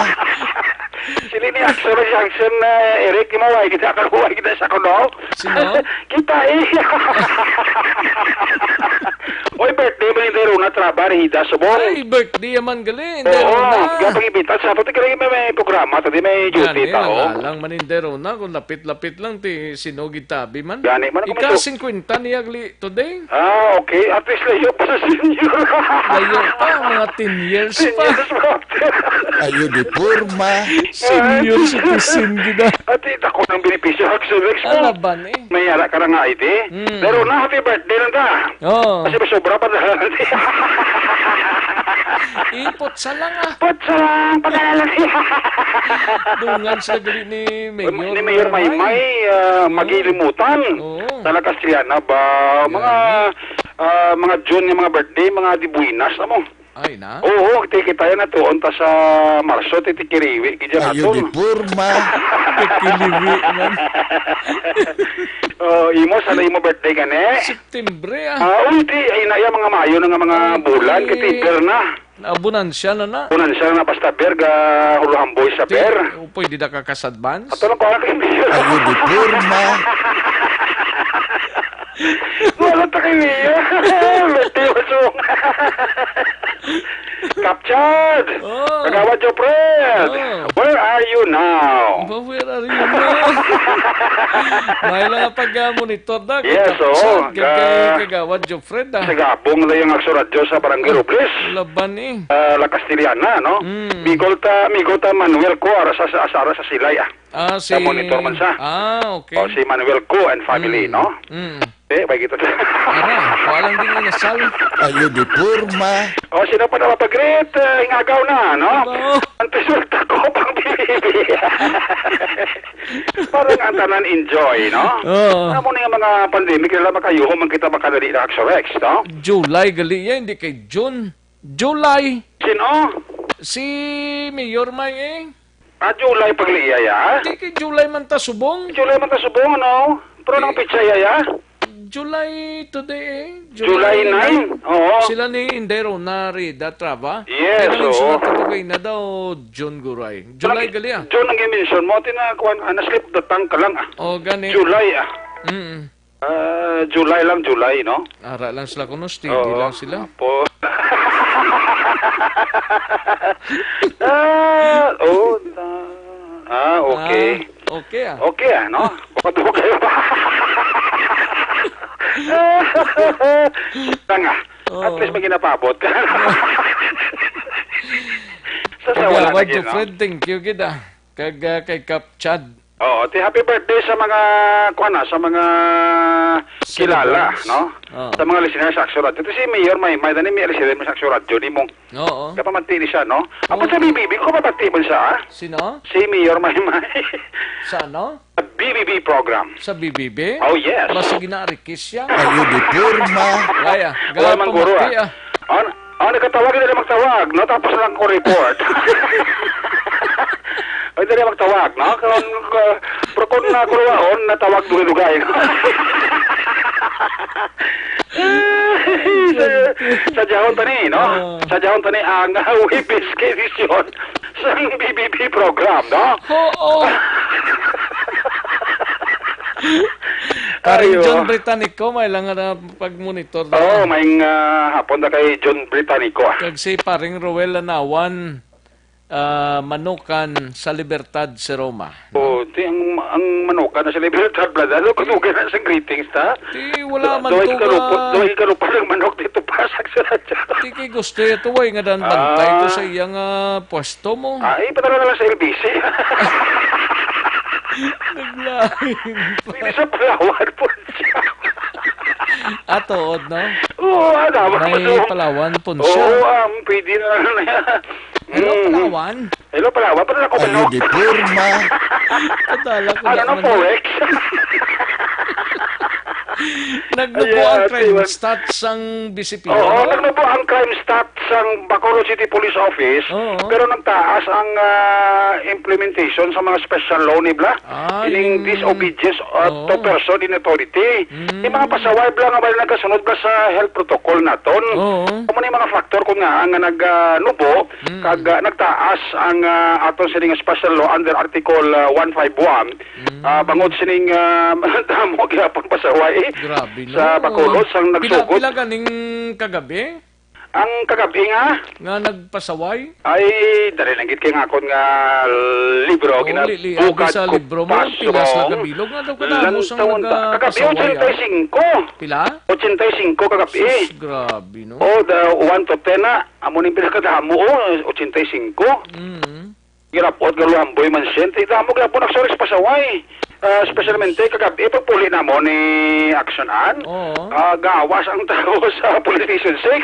Sila ni Action, si Action, eh, Eric, di mo, ay, kita ka, ay, kita sa kuno. Sino? Kita, eh. Oy, birthday mo ni Rona Traba, Rida, subong. Ay, birthday man gali, hindi Oo, Rona. Kaya pag-ibitan sa ato, tignan may, may programa, tadi may duty Gani, ta, lang oh. alang man, hindi Rona, kung lapit-lapit lang, ti sinugid tabi man. Gani man, kung Ika may tu- singkwenta niya gali today. Ah, okay. At least layo pa sa senior. Layo pa, mga ten years Ten pa. years pa. Ayo di porma. Senior citizen gid, ah. Ati, dako ng benepisyo, Action Rex mo. Alaban, eh. May ara ka na nga, iti. Hmm. Pero na, happy birthday lang ta. Oo. Kasi may sobra pa na. Ipot sa lang, ah. Putsa lang, pag-alala niya. Dungan sila gali ni Mayor Ni Mayor Maymay. Maymay, ah, Oo. Magilimutan. Oo. Sa La Castellana ba? Mga, Gani. ah, mga June nga mga birthday, mga dibuinas na mo. Ay, na? Oo, ti kita yan na tuon ta sa Marso, ti tikiriwi, gidya Ayo naton. di porma. Tikiliwi man. Oh, imo, sana imo birthday gani? September, ah. Ah, uy, ti, ay na, yan, mga maayo na nga mga Ay. bulan, kay Peter na. Abunan siya na na. Abunan siya na, basta Ber, ga, uluhan boy sa Ti, Ber. o, pwede na ka kas advance? Ato lang ko, anak, hindi. Ayo di porma. Wala ta kay Mia. Mati, usong. Captured! Oh. Kagawad Jopred! Oh. Where are you now? Ba, where are you now? May lang ang pag-monitor na. Yes, Captured, oo. Kag-, Ka- Kagawad Jopred, ah. Sa gabong na yung Akso Radyo sa Barangay Ah, Robles. laban, eh. Ah, La Castellana, no? Mm. Migol ta, migol ta Manuel Cuar sa, sa, sa, sa Silay, ah. Ah, si Sa monitor man siya. Ah, okay. O, si Manuel Cu and family, Mm. no? Mm. Eh, may kita. Ara, wala lang din inasal. Ayo di porma. O, sino pa na mapag-greet? Eh, ingagaw na, no? Diba? Ang resulta ko, pang Parang ang tanan enjoy, no? Oo. Amo ni nga mga pandemic, nila makayuho man kita makadali na Action Rex, no? July gali ya, hindi kay June. July. Sino? Si Mayor May eh. Ah, July pagliya ya? Hindi kay July man ta subong. July man ta subong, ano? Pero nang Eh. Pitsa ya, ya? July today eh. July nine? Oo. Sila ni Indero na Rida Trava. Yes, Pero oo. Sila tapos na daw June guray. July Nag- gali ah. June ang i-mention mo, tinakuan, ah, na-slip the tongue ka lang ah. Oh, gani. July ah. Mm. Ah, July lang, July, no? Ara lang sila kuno, steady Oo, lang sila. Apo. Ah, oh, na- ah, okay. Ah, okay ah. Okay ah, no? Baka doon kayo pa. Tanga. At Oo. Least may ginapabot ka. Sa Pag sawa lang award lagi, to no? Fred, thank you gid ah. Kag ah, kay Kap Chad. Oo, ti happy birthday sa mga, kuwan na, sa mga kilala, Celebrants. No? Oo. Sa mga listeners sa Action Radio. Ito si Mayor May, May, dani may resident mo sa Action Radio, di mo Oo. Kapamati ni siya, no? Apo Oo. Sa B B B, ko kapamati mo siya, ah? Sino? Si Mayor May May. Sa ano? Sa B B B program. Sa B B B? Oh, yes. Basta ginaarikis siya. Ayo, di porma. Kaya, Wala mang guro, ah. Gapamati, ah. Oh, oh, nagkatawag, hindi na magtawag, no? Tapos lang ko report. Oh, hindi na magtawag, no? Kung, uh, pero kung na kuruwaon, natawag dugay-dugay. Sa, sa jahon pa ni, no? Oo. Sa jahon pa ni ang, uh, Webes kay edisyon sang B B B program, no? Oo. Paring Ayo. John Britannico, may lang nga pag-monitor daw. Oo, may nga hapon na kay John Britannico, ah. Kag si Paring Roel Lanawan, ah, Manukan sa Libertad si Roma. Oh, ti ang, ang Manukan na sa Libertad, Brad. Ano, kutugan na sa greetings, ta? Ti, wala man Duway to ka lupot, nga duway ka lupot ang manok dito, pasag sa radyo. Ti kay gusto ito, way nga dan bantay to Ah. Sa iyang, ah, pwesto mo. Ah, eh, padala na lang sa L B C. Naglain pa. Pwede sa Palawan po siya. Ah, tuod, no? Oo, ah, dapat May mo to. Palawan po siya. Oo, um, pwede na lang na yan. Hello, Mm. Palawan. Hello, Palawan. Pero ako Ayo, man, no? Di porma. Padala ko Ano na na man, Forex? Nagnubo Ayan, ang crime siwan. Stats sang B C P, Oo, no? Nagnubo ang crime stats sang Bacolod City Police Office, Oo. Pero nagtaas ang, ah, implementation sa mga special law ni Bla. Ah, Ining yung disobedience, ah, to Oo. Person in authority. Mm. Yung mga pasaway, Bla, nga wala nagkasunod, Bla, sa health protocol naton. Oo. Amo ni mga factor kung nga nga nag, ah, nubo, Mm. kag, ah, nagtaas ang, ah, aton sining special law under Article, ah, one five one. Mm. Ah, bangod sining, ah, damo gyapon pasaway Grabe, sa no? Bacolod, sang Pila, nagsugod. Pila ganing kagabi? Ang kagabi nga? Nga nagpasaway? Ay, dali lang gid kay nga akon nga libro, Oh, gina-, li-, li-, abi bukad sa ko libro mo, pa pilas lang subong. Kabilog nga daw kadamo sang Lantawon ta. Kagabi, nagpasaway, ah. Ochenta y cinco. Pila? Ochenta y cinco kagabi. Sus, grabe, no? Oh, the one to ten na. Amo ning pinakadamo, oh, ochenta y cinco. Mm. Girapot nga luhamboy man siya. Ti damo gyapon nagsuris pasaway. Ah, especially kagabi, pagpuli namo ni Action Ann, Oo. ah, gawas ang tao sa Police Station six.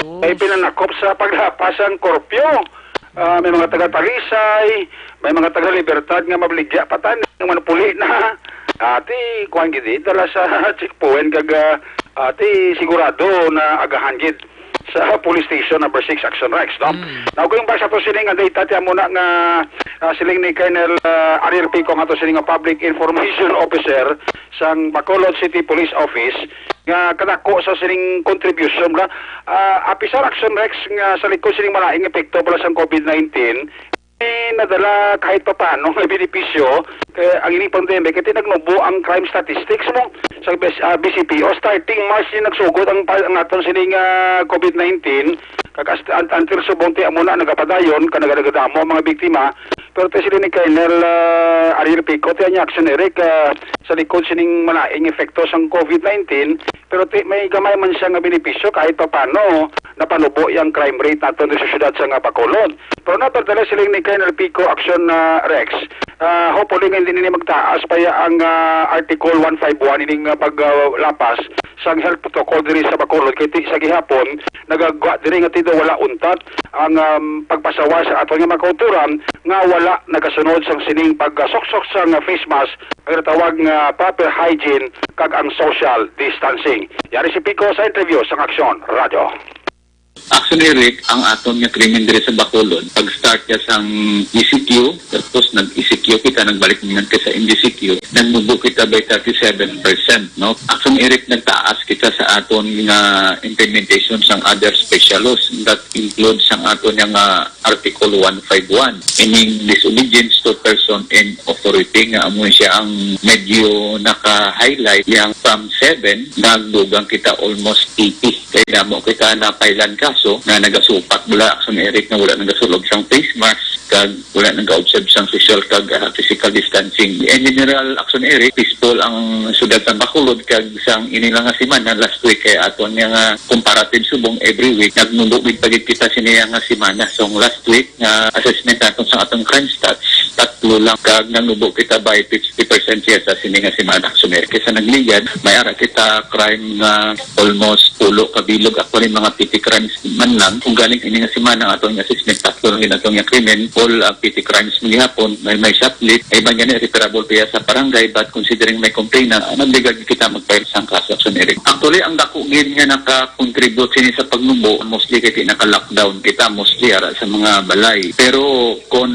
Sus. May pinanakop sa paglapas ang curfew. Ah, may mga taga Talisay, may mga taga Libertad nga mabaligya pa tani, nga manupuli na. Ati, kuwan gid, eh, dala sa checkpoint kag, ah, ati, sigurado na agahan gid sa Police Station Number Six, Action Rex, no? Mm. Now, going back sa to sining nga data, ti amo na nga, ah, siling ni Colonel, ah, Ariel Pico, nga to sining nga Public Information Officer sang Bacolod City Police Office, nga kadako sa sining contribution na, ah, apisar Action Rex nga sa likod sining malaing epekto pala sang COVID nineteen, eh, nadala kahit papano nga benepisyo kay ang ining pandemic, kay nagnubo ang crime statistics mo sa B-, ah, B C P O. Starting March ni nagsugod ang pa-, ang aton sining, ah, COVID nineteen, kag as-, un-, until subong ti amo na nagapadayon, kag nagagadamo ang mga biktima. Pero ti sila ni Colonel, ah, Ariel Pico, ti ang action, Eric, ah, sa likod sining malaing epekto sang COVID nineteen, pero ti may gamay man siya nga benepisyo kahit papano. napanubo yang crime rate naton sa syudad sa nga Bacolod. Pero nevertheless, siling ni Colonel Pico Action, ah, Rex, ah, hopefully nga hindi nini magtaas pa ya ang, ah, Article one five one ining, ah, pag, ah, lapas sang health protocol diri sa Bacolod, kay ti sa gihapon nagagwa diri nga ti daw wala untat ang, um, pagpasawa sa aton nga mga kauturan nga wala nagasunod sang sining pagsuksok sang face mask, ang natawag nga proper hygiene, kag ang social distancing. Yari si Pico sa interview sang Aksyon Radyo. Actually, Rick, ang aton nga krimen diri sa Bacolod, pag-start ka sang E C Q, tapos nag-E C Q kita, nagbalik naman ka sa M D C Q, nagmubo kita by thirty-seven percent, no? Actually, Rick, nagtaas kita sa aton nga implementation sang other special laws that includes ang aton nga Article one five one, meaning disobedience to person in authority, nga amo siya ang medyo naka-highlight. Yang from seven, nagdugang kita almost eighty. Kay damo kita napailan kaso nga nagasupak bala, Action Eric, nga wala nagasulod sang face mask kag wala nag-observe sang social kag, ah, physical distancing. In general, Action Eric, peaceful ang syudad sa Bacolod kag sang ini lang nga semana, last week, kay aton nga, nga comparative subong every week, nagmubo gid pa gid kita sini nga semana. So, last week, nga assessment naton sa atong crime stats, tatlo lang, kag nangubo kita by fifty percent siya sa sini nga semana. So, may kaysa nagligad, may ara kita crime nga almost pulo ka bilog. Actually, mga petty crimes man lang. Kung galing ini nga semana, ang atong assessment, tatlo lang yun atong nga krimen. All, ah, petty crimes man gihapon, may, may shoplift, ay man gani, referable pa sa barangay, but considering may complaint na, ah, nagligad kita mag-file sang kaso, Action Eric. Actually, ang dako gid nga naka-contribute sini sa pagnubo, mostly kay naka-lockdown kita, mostly ara sa mga balay. Pero kon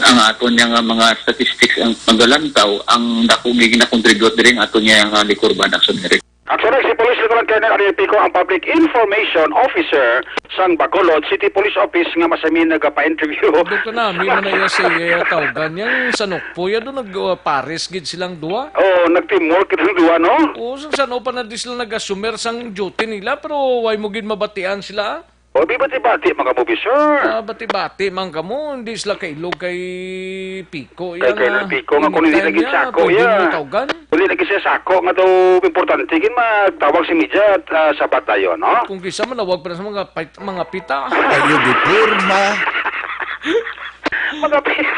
ang aton nga mga statistics ang magalantaw, ang dako gid na-contribute diri ang aton nga likurban, Action Eric. Actually, si Police Lieutenant Colonel Ariel Pico ang Public Information Officer sang Bacolod City Police Office nga masamin nagapa-interview. Dok ka na, may man na iya si, eh, tawgan yang sanok po. Yan doon nag-pares gid silang duwa. Oo, nag-teamwork gid ang duwa, no? Oo, sang sano pa na di sila nag-assumer sang duty nila, pero way mo gid mabatian sila, ah? O, di bati-bati, mga movie, sir. Ah, bati-bati man kamo, hindi sila kailog kay Pico. Kay Yan, Colonel ah, Pico, nga kung hindi anytime lagi niya, sako, pwede ya. Mo tawgan. Uli lagi siya sako, nga daw importante, gin magtawag si media, ah, sabat dayon, no? Kung kisa manawag pa na sa mga pit-, mga pita. Ayo, di porma. Mga pi-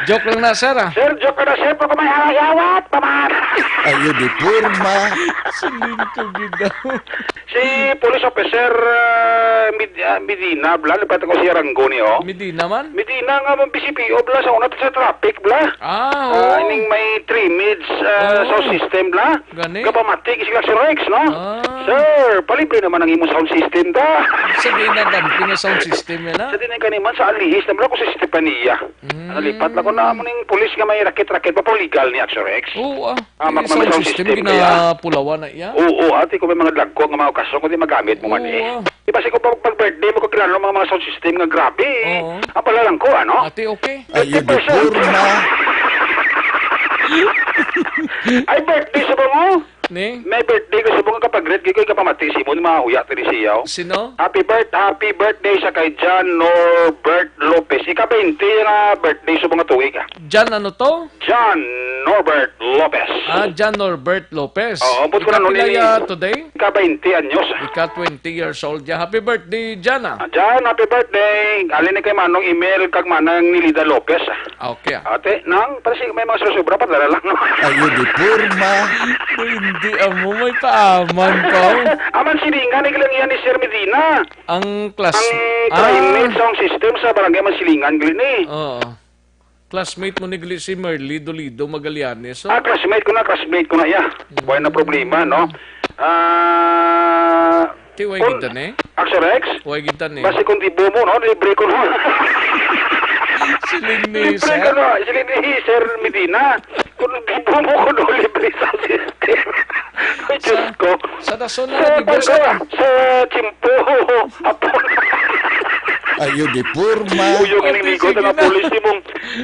Joke lang na, sir, ah. Sir, joke na, sir. Pag may hawat-hawat, paman. Ayo, di porma. Siling ko gid daw. Si Police Officer, ah, Med-, ah, Medina, bla, lipat ko siya ranggo ni, oh. Medina man? Medina nga, ma'am, P C P O, bla, sa una sa traffic, bla. Ah, Ah, oo. Ining may three mids, ah, Oo. Sound system, bla. Gani? Kapamati, si Action Rex, no? Ah. Sir, palibre naman ang imong sound system, ta. Sa di na damping nga sound system yan, ah. Sa di na kaniman, sa alihis naman ako sa Estefania. Mm. Ano, lipat lang ko na mo ning pulis nga may rakit-rakit, ba po legal ni Action Rex? Oo, ah. Ah, Eh, mag-, sound mag-, sound system, system, kaya ginapulawan na iya. Oo, ate, kung may mga dagko nga mga okasyon, kundi magamit mo man, Oo, eh. ah. Di ba, si kung pag, pag birthday mo, kung kilala mo mga, mga sound system nga grabe, eh. Oo. Ang pala lang ko, ano? Ate, okay. Ayo, di fifty percent. Porma. Ay, birthday sa ba mo? Ni? May birthday ko sa mga kapag-greet, kay ko ikapamati si mo, ni mga huya, tiri siyaw. Sino? Happy birth-, happy birthday sa kay John Norbert Lopez. Ika-twenty nga birthday sa mga tuig, ah. John ano to? John Norbert Lopez. Ah, John Norbert Lopez. Oo, ambot ko na Ika nun pila ni ya today? Ika twenty anyos. Ika twenty years old ya. Happy birthday, John, ah. Ah, John, happy birthday. Alin ni kay Manong Emil kag Manang Nilida Lopez, ah. Ah, okay, ah. Ate, nang, para si may mga susubra pa, dala lang, no? Ayo, di porma. Hindi, amo, may paaman pa, oh. Aman silingan, ni Glenn yan ni Sir Medina. Ang class-, Ang ah. Climate sound system sa Barangay Masilingan, Glenn, eh. Oo. Classmate mo ni gali si Merly Dolido Magallanes, oh. Ah, classmate ko na, classmate ko na, ya. Mm. Wala na problema, no? Ah, Ti, way kung, gid tan, eh. Action Rex? Way gid tan, eh. Basi kung di mo, no, libre ko na. Siling ni Libre Sir. Ka na, siling ni Sir Medina. Kung di mo ko, no, libre sa system. Ay, Diyos Sa, ko. Sa dason na, Sa, di ba, pag-, sa sa Chimpo, hapon. Ayo, di porma. Uyong Ate, ning ligo, sige mga na. Pulis, imong,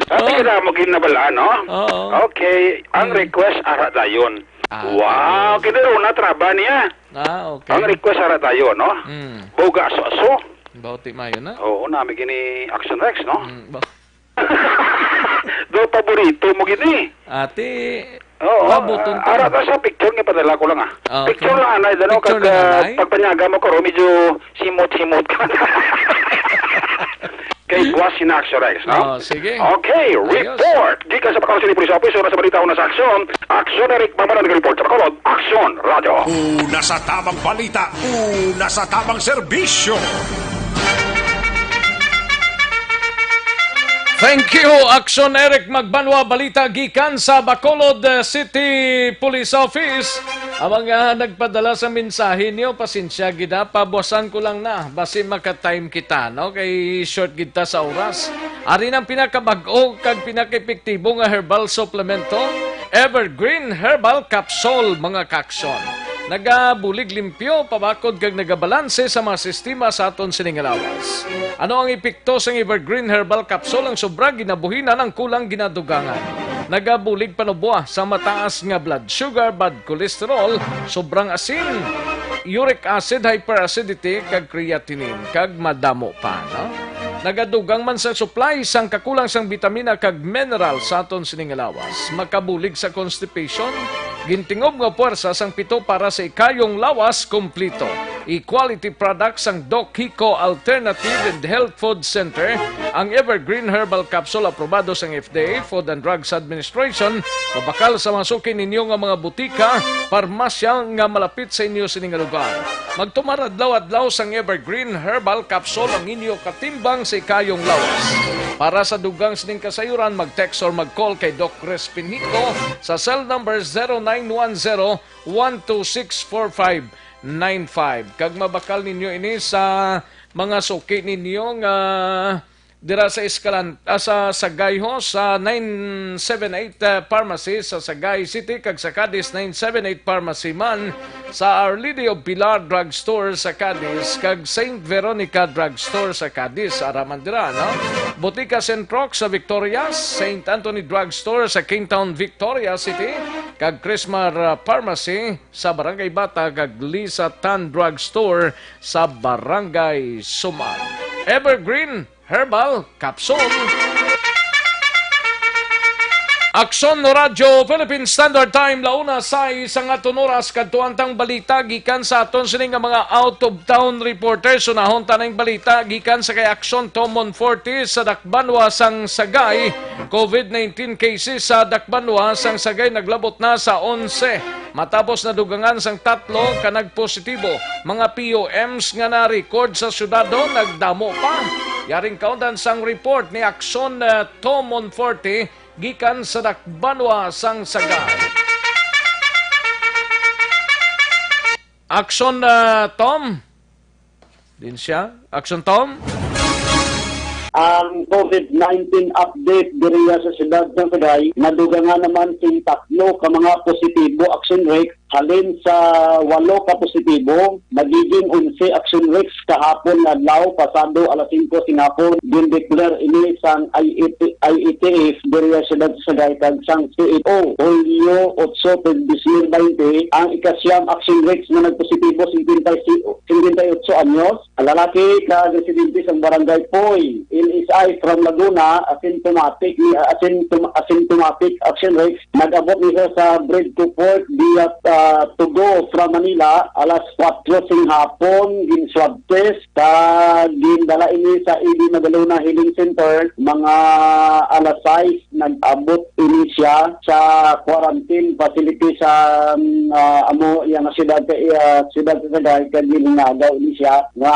ate, Oh. Kita mo, ginabalaan, no? Oo. Okay, ang Mm. request, ara dayon. Ah, wow, okay. Kiniro na, traba niya. Ah, okay. Ang request, ara dayon, no? Mm. Boga, aso-aso. Bauti mayo na. Oo, nami gini Action Rex, no? Mm, ba- Do, paborito mo gini. Ate, Oo, Mabuton ah, ka. Ara ta sa picture nga padala ko lang, ah. Ah, okay. Picture lang, anay, dano, Picture kag, lang, ah, anay. Pagpanyaga mo karon, medyo simot-simot ka. Kay buwas si Naxo Rex, no? Oh, sige. Okay, Ayos. Report. Gikan sa Bacolod City Police Office, una sa balita, una sa aksyon. Aksyon, Eric Mamano, nag-report sa Bacolod. Aksyon, Radyo. Una sa tamang balita, una sa tamang serbisyo. Thank you, Aksyon Eric Magbanwa. Balita gikan sa Bacolod, eh, City Police Office. Ang mga nagpadala sa mensahe niyo, pasensya gid, ha. Pabuwasan ko lang na, basi maka-time kita, no? Kay short gid ta sa oras. Ari nang pinakabag-o kag pinakaepektibo nga herbal suplemento, Evergreen Herbal Capsule, mga kaksyon. Nagabulig limpyo, pabakod kag nagabalanse sa mga sistema sa aton sining lawas. Ano ang epekto sang Evergreen Herbal Capsule? Ang sobra ginabuhinan, ang kulang ginadugangan. Nagabulig panubwa sa mataas nga blood sugar, bad cholesterol, sobrang asin, uric acid, hyperacidity, kag creatinine, kag madamo pa, no? Nagadugang man sang supply sang kakulang sang bitamina kag mineral sa aton sining lawas. Makabulig sa constipation, gintingob nga puwersa sang pito para sa ikayong lawas kompleto. E-quality products sang Doc Hico Alternative and Health Food Center, ang Evergreen Herbal Capsule, aprobado sang F D A, Food and Drugs Administration, mabakal sa mga suki ninyo nga mga butika, parmasya nga malapit sa inyo sini nga lugar. Magtumar adlaw-adlaw sang Evergreen Herbal Capsule, ang inyo katimbang sa ikayong lawas. Para sa dugang sining kasayuran, mag-text or mag-call kay Doc Crispin Hico sa cell number zero nine one zero, one two six, four five nine five. Kag mabakal ninyo ini sa mga suki ninyo nga dira sa Escalan-, ah, sa Sagay ho, sa nine seven eight, ah, Pharmacy sa Sagay City, kag sa Cadiz nine seven eight Pharmacy man, sa Our Lady of Pilar Drugstore sa Cadiz, kag Saint Veronica Drugstore sa Cadiz. Ara man dira, no? Botika Saint Roque sa Victorias, Saint Anthony Drugstore sa Kingtown, Victoria City, kag Chrismar, ah, Pharmacy sa Barangay Bata, kag Lisa Tan Drugstore sa Barangay Sumal. Evergreen Herbal Capsule. Aksyon Radyo Philippine Standard Time, launa sais ang aton oras, kadtuan tang balita gikan sa aton sini nga mga out-of-town reporters. Unahon ta ning balita gikan sa kay Aksyon Tom Monforte sa Dakbanwa sang Sagay. COVID nineteen cases sa Dakbanwa sang Sagay naglabot na sa onse. Matapos nadugangan sang tatlo ka nagpositibo, mga P O Ms nga na-record sa syudad nagdamo pa. Yaring kaundan sang report ni Aksyon, eh, Tom Monforte gikan sa Dakbanwa sang Sagay. Aksyon, eh, Tom? Din siya. Aksyon, Tom? Ang COVID nineteen update diriya sa siyudad ng Sagay, nadugangan naman sing tatlo ka mga positibo, Action Rex. Halin sa walo ka positibo, nagiging onse, Action Rex, kahapon nga adlaw, pasado alas singko sing hapon, gindeclare ini sang I E T, I E T F diriya sa siyudad sa Sagay kag sang C H O, Hulyo otso, dos mil baynte, ang ikasiyam, Action Rex, nga nagpositibo, singkwenta y si-, singkwenta y otso anyos, ang lalaki kag residente sang Barangay Poy, L S I from Laguna, asymptomatic ni, asymptom-, asymptomatic, Action Rex, nag-abot ni siya sa Bread to Port via, ah, to go from Manila alas kwatro sing hapon, gin-swab test, kag gindala ini sa E D Magalona Healing Center mga alas sais. Nag-abot ini siya sa quarantine facility sa, ah, amo iya nga siyudad, sa iya siyudad sa Sagay, kag ginhingagaw ini siya nga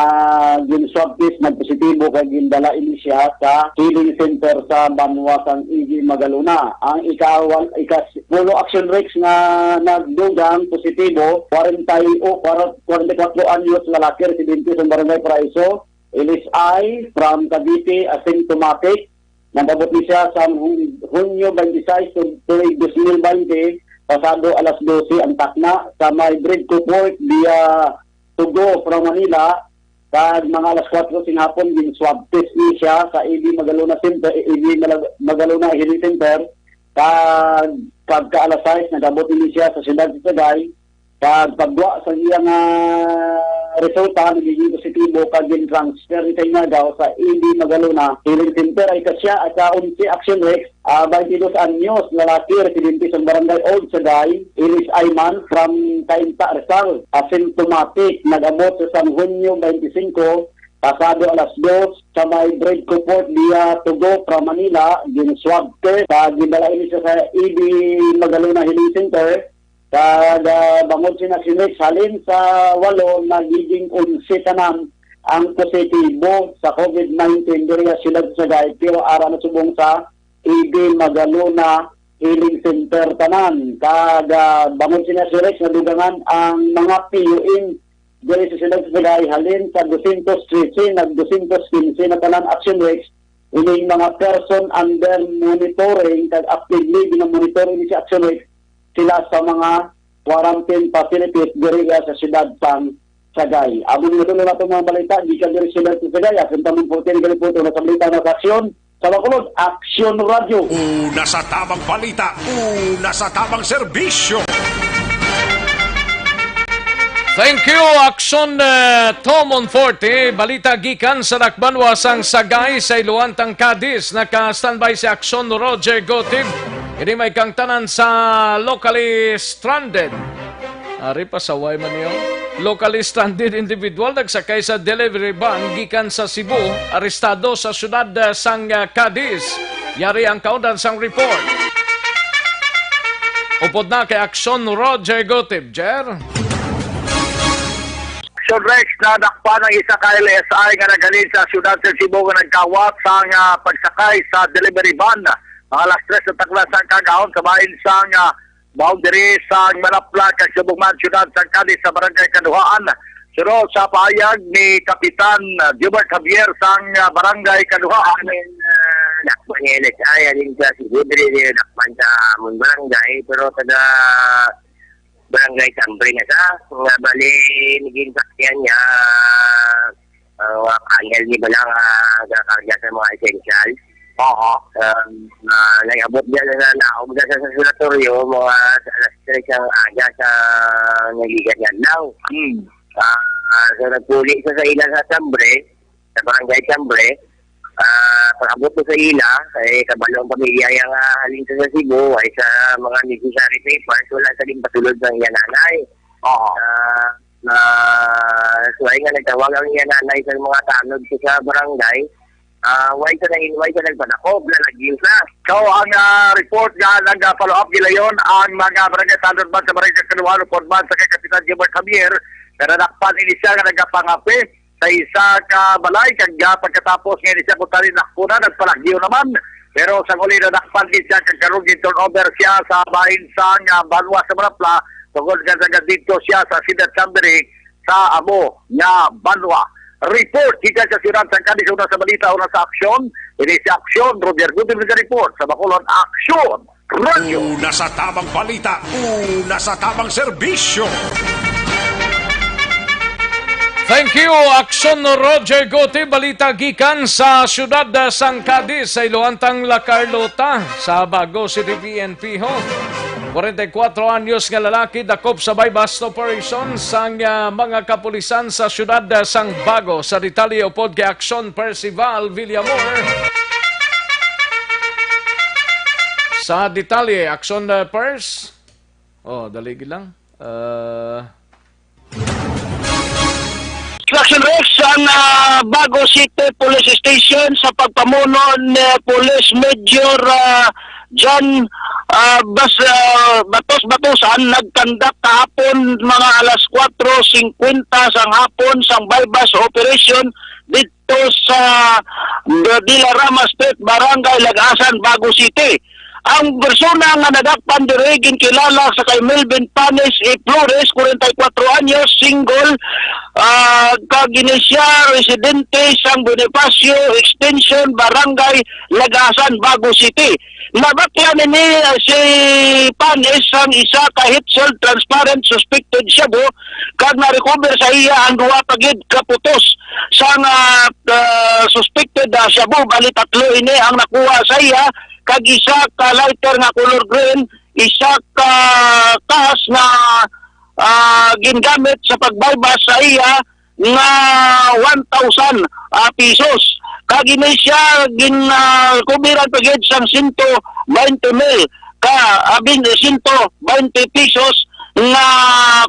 gin-swab test, nagpositibo, kag gindala ini siya sa healing center sa banwa sang E D Magalona. Ang ikawal-, ikas-, Polo Action Rex nga nagdugang positibo, kwarenta y-, o, kwar-, kwarenta y kwatro anyos, lalaki, residente sa Barangay Paraiso, L S I, from Cavite, asymptomatic. Nag-abot ni siya sa Hun-, Hunyo twenty-six, tu-, tuig dos mil baynte, pasado alas dose ang takna, sa may Bread to Port via to go from Manila, kag mga alas kwatro sing hapon, gin-swab test ni siya sa E D Magalona Center, E D Malag-, Magalona Healing Center, kag pagka alas sais, nag-abot ni siya sa siyudad sa Sagay, kag pagwa sa iya nga resulta, nagiging positibo, kag gin-transfer ni Tainagaw sa E D Magalona Healing Center. Ay kasya, ay ka onse, Action Rex, ah, twenty-dos anyos, lalaki, residente sa barangay Old Sagay, Iris Ayman, from Cainta, Rizal, asymptomatic, nag-abot sa sang Hunyo twenty-five, pasado alas dos, sa may Bridco Port via Tugo from Manila, gin-swab test, sa gidala ini siya sa A B Magalona Healing Center, kag, ah, bangod sina Sinex, halin sa walo, nagiging onse tanan ang positibo sa COVID nineteen diri sa siyudad sa Sagay, pero ara na subong sa A B Magalona Healing Center tanan. Kag, ah, bangod sina Sinex, nadugangan ang mga P U N diri sa siyudad sa Sagay, halin sa dosyentos trese, nag dosyentos kinse na tanan, Action Rex, ining mga person under monitoring, kag actively gina-monitor ini si Action Rex, sila sa mga quarantine facilities diri sa siyudad sang Sagay. Amo ni dulo nato mga balita gikan diri sa siyudad sa Sagay. Asin tamang puti ni Galiputo na sa balita na sa Aksyon. Sa Bacolod, Aksyon Radio. Una sa tamang balita, una sa tamang serbisyo. Thank you, Aksyon, eh, Tom Monforte. Balita gikan sa Dakbanwa sang Sagay sa Iloan tang Cadiz. Naka-standby si Aksyon Roger Gotib. Ini may kangtanan sa locally stranded. Ari, pasaway man niyo. Locally stranded individual nagsakay sa delivery van gikan sa Cebu, arestado sa siyudad, eh, sang, eh, Cadiz. Yari ang kaundan sang report. Upod na kay Aksyon Roger Gotib, Jer. Action Rex, nadakpan ang isa ka L S I nga naghalin sa siyudad sa Cebu nga nagkawat sang, ah, pagsakay sa delivery van. Mga alas tres sa takna sang kagahon sa bahin sang, ah, boundary sang Malaplag kag subong man siyudad sang Cadiz sa Barangay Kaduhaan. Suno sa pahayag ni Kapitan, ah, Gilbert Javier sang, ah, Barangay Kaduhaan. Amin, ah, dakpan ni L S I, halin sa Cebu, diri niya dakpan sa amon barangay, pero taga Barangay Chambre na sa, nga bali, naging sakyan niya, ah, mga panel ni bala nga gakarga sa mga essentials. Oo. Um, ah, nag-abot niya na naog na sa, sa sanatoryo, mga sa alas tres ang aga sa naligan niya adlaw. Hmm. Ah, ah, so nagpuli siya sa ila sa Chambre, sa Barangay Chambre. Ah, pag-abot ko sa ila, kay kabalo ang pamilya niya nga halin sa, sa Cebu, ay sa mga necessary papers, wala sa ginpatulod sang iya nanay. Oo. Ah, ah, so ay nga nagtawag ang iya nanay sa mga tanod sa, sa barangay. Ah, way sa nang-, way sa nagpadakop, nalagyo sa. So, ang, ah, report nga nag-follow up gilayon ang mga barangay tanod man sa barangay Kaluhan, upod man sa kay Kapitan Gilbert Javier, nga nadakpan ini siya nga nagapangape sa isa ka balay, kag, ah, pagkatapos nga ini siya kuntani nakuna, nagpalagyo naman. Pero sa uli, nadakpan gid siya, kag karon gin-turnover siya sa bahin sang, ah, banwa sa Malaplag, tungod nga nagadto siya sa Ciudad Chambre sa amo nga banwa. Report gikan sa siyudad sang Cadiz, una sa balita, una sa aksyon. Ini si Aksyon, Roger Gutierrez report sa Bacolod Aksyon Radio. Una sa tamang balita, una sa tamang serbisyo. Thank you, Aksyon Roger Goti. Balita gikan sa siyudad, ah, sang Cadiz, sa Iloantang La Carlota, sa Bago City P N P ho. Kwarenta y kuwatro anyos nga lalaki dakop sa buy-bust operation sang, ah, mga kapulisan sa siyudad, ah, sang Bago. Sa detalye upod kay Aksyon Percival Villamor. Sa detalye, Aksyon, ah, Pers. Oh, dali lang. Ah, Instruction Rex, ang, ah, Bago City Police Station sa pagpamuno ni Police Major, ah, John, ah, Bas-, ah, Batos Batusan nagkandak kahapon mga alas kwatro singkwenta sang hapon sang buy-bust operation didto sa Dila Rama Street, Barangay Lagasan, Bago City. Ang persona nga nadakpan diri ginkilala sa kay Melvin Panes E. Flores, kwarenta y kuwatro anyos, single, ah, kag ini siya residente sang Bonifacio Extension, Barangay Lagasan, Bago City. Nabaklan ini, ah, si Panes sang isa ka heat-sealed transparent suspected shabu, kag na-recover sa iya ang duha pa gid ka putos sang, ah, ah, suspected, ah, shabu. Bali, tatlo ini ang nakuha sa iya, kag isa ka lighter nga color green, isa ka cash nga, ah, gingamit sa pag-buy-bust sa iya nga one thousand, ah, pesos. Kag ini siya gin, ah, kubiran pa gid sang sento baynte mil ka, ah, bin-, sento baynte pesos nga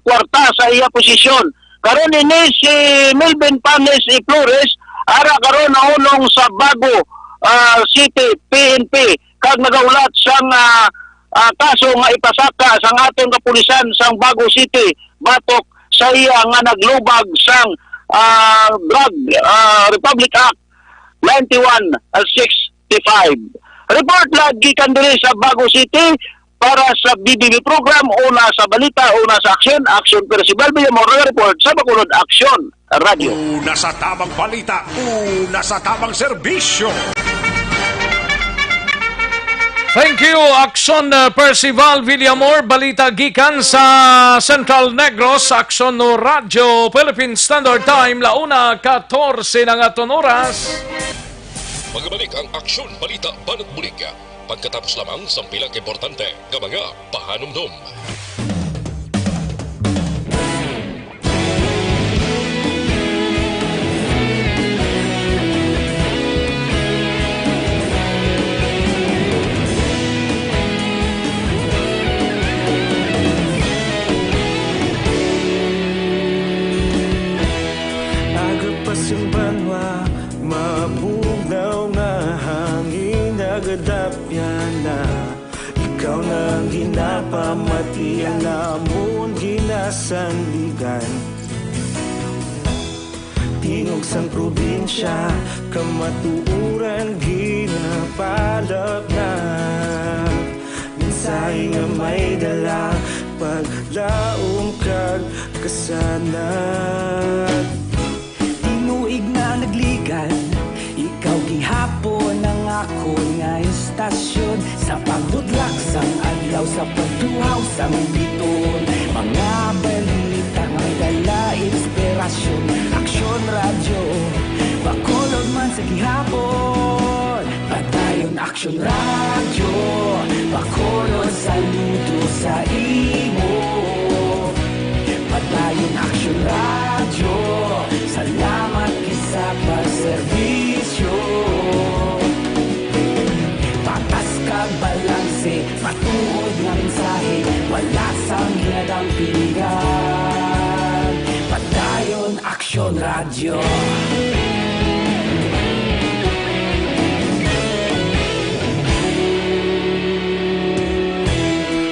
kwarta sa iya posisyon. Karon ini si Melvin Panes y Flores, ara karon nahunong sa Bago, ah, City P N P, kag nagahulat sang, ah, ah, kaso nga ipasaka sang aton kapulisan sang Bago City batok sa iya nga naglubag sang, ah, Drug, ah, Republic Act ninety-one sixty-five. Report live gikan diri sa Bago City para sa B B B program, una sa balita, una sa aksyon, aksyon, pero si Balbi Amor report sa Bacolod Aksyon Radyo. Una sa tamang balita, una sa tamang serbisyo. Thank you, Aksyon, uh, Percival Villamor. Balita gikan sa Central Negros, Aksyon no Radyo, Philippine Standard Time, la una katorse na nga aton oras. Magabalik ang Aksyon Balita Banat Bulig pagkatapos lamang sang pila ka importante nga mga pahanumdom. Aga pa sing banwa, mabugnaw nga hangin nagadapyan na. Ikaw na ang ginapamati, ang amon ginasandigan. Tingog sang probinsya, kamatuoran ginapalapnap. Mensahe nga may dala, paglaom kag kasanag. Tinuig na nagligan, ikaw gihapon ang akon nga istasyon. Sa pagbudlak sang adlaw, sa pagtuhaw sang bituon, mga balita nga may dala inspirasyon. Aksyon Radyo, Bacolod man sa gihapon. Padayon Aksyon Radyo, Bacolod, saludo sa imo. Padayon Aksyon Radyo, salamat gid sa pagserbisyo. Patas kag balanse, matuod nga mensahe, wala sang ginadampingan. Padayon Aksyon Radyo.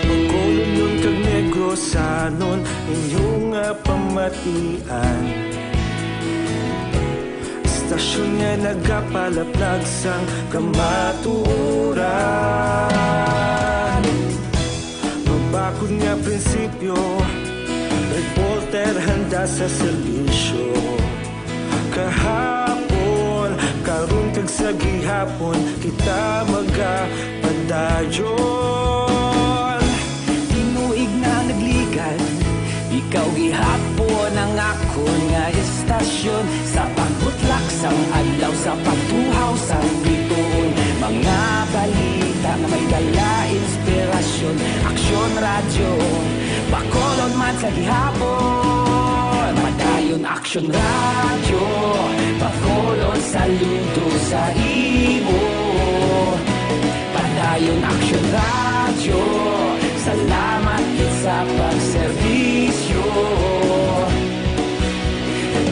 Bacolodnon kag Negrosanon, inyo nga pamatian. Istasyon nga nagapalaplag sang kamatuoran. Mabakod nga prinsipyo, reporter handa sa serbisyo. Kahapon, karon kag sa gihapon, kita magapadayon. Tinuig na nagligan, ikaw gihapon ang akon nga istasyon. Sa pagbutlak sang adlaw, sa pagtuhaw sang bituon, mga balita nga may dala inspirasyon. Aksyon Radyo, Bacolod man sa gihapon. Padayon Aksyon Radyo, Bacolod, saludo sa imo. Padayon Aksyon Radyo, salamat gid sa pagserbisyo.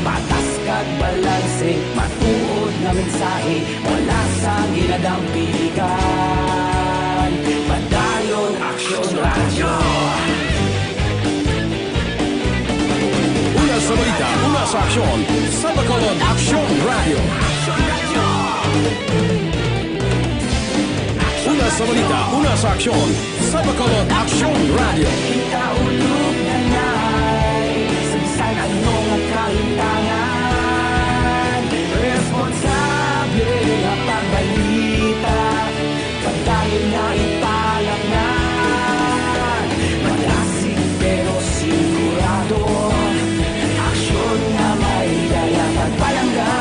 Patas kag balanse, matuod nga mensahe, wala sang ginadampigan. Padayon Aksyon Radyo. Una sa balita, una sa aksyon, sa Bacolod Aksyon Radyo. Una sa balita, una sa aksyon, sa Bacolod Aksyon Radyo. Kita ulog na nai, sa bisan ano nga kalimtangan, responsable nga pagbalita, padayon na ipalapngan. Malasig pero sigurado, aksyon nga may dala pagpalangga.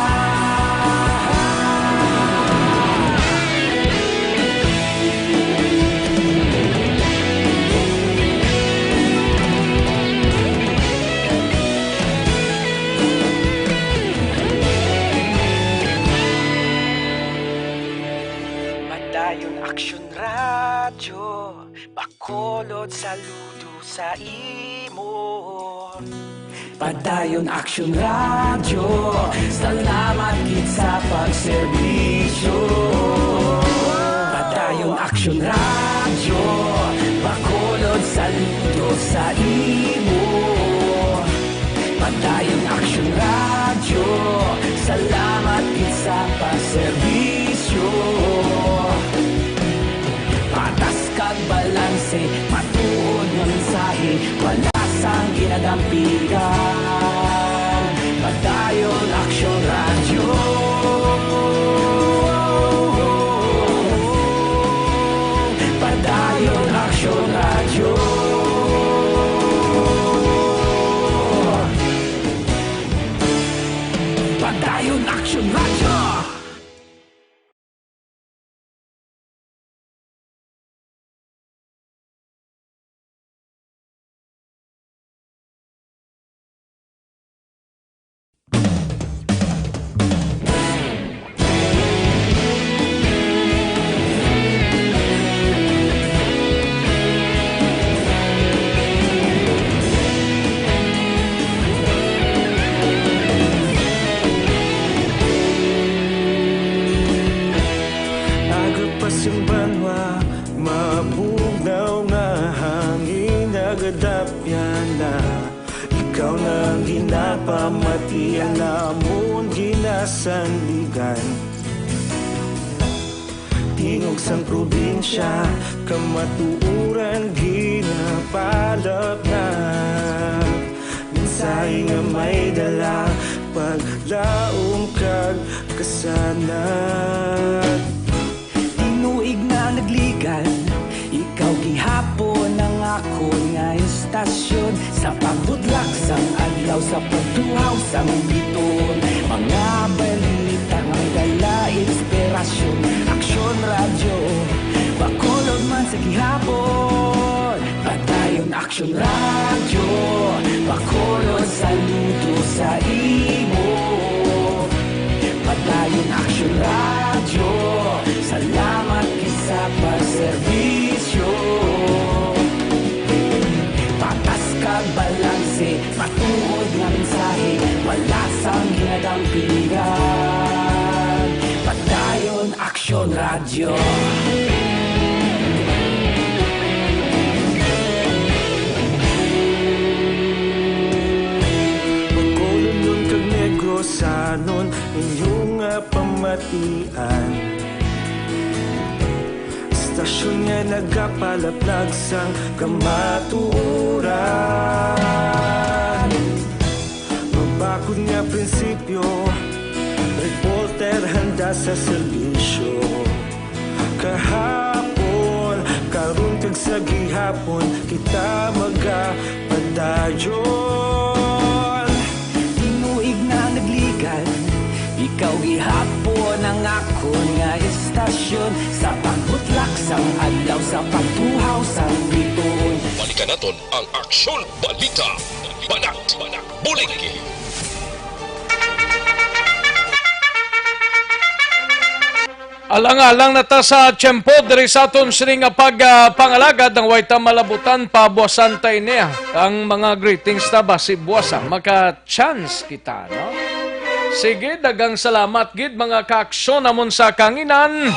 Saludo sa imo. Padayon Aksyon Radyo, salamat gid sa pagserbisyo. Padayon Aksyon Radyo, Bacolod, saludo sa imo. Padayon Aksyon Radyo, salamat gid sa pagserbisyo. Patas kag balanse, matuod nga mensahe, wala sang ginadampigan. Padayon Aksyon Radyo. Padayon Aksyon Radyo. Padayon Aksyon Radyo. Aga pa sing banwa, mabugnaw nga hangin nagadapyan na. Ikaw na ang ginapamatian namon, ginasandigan. Tingog sang probinsya, kamatuoran ginapalapnap. Mensahe nga may dala, paglaom kag kasanag. Tinuig na nagligan, ikaw gihapon ang akon nga istasyon. Sa pagbutlak sang adlaw, sa pagtuhaw sang biton, mga balita nga may dala inspirasyon. Aksyon Radyo, Bacolod man sa gihapon. Padayon Aksyon Radyo, Bacolod, saludo sa imo. Padayon Aksyon Radyo, salamat gid sa pagserbisyo. Patas kag balanse, matuod nga mensahe, wala sang ginadampigan. Padayon Aksyon Radyo. Bacolodnon kag Negrosanon, inyo nga pamatian. Istasyon nga nagapalaplag sang kamatuoran. Mabakod nga prinsipyo, reporter handa sa serbisyo. Kahapon, karon kag sa gihapon, kita magapadayon. Tinuig na nagligan, ikaw gihapon ang akon nga istasyon. Sa pagbutlak sang adlaw, sa pagtuhaw sang biton. Balikan naton ang Aksyon Balita. Banat, Banat, Buliki. Alang-alang na ta sa tiyempo diri sa aton sini nga pag, ah, pangalagad, nang way ta malabutan, pabuasan ta ini, ah. Ang mga greetings ta basi buwasan, maka-chance kita, no? Sige, daghang salamat gid, mga kaaksyon namon sa kanginan.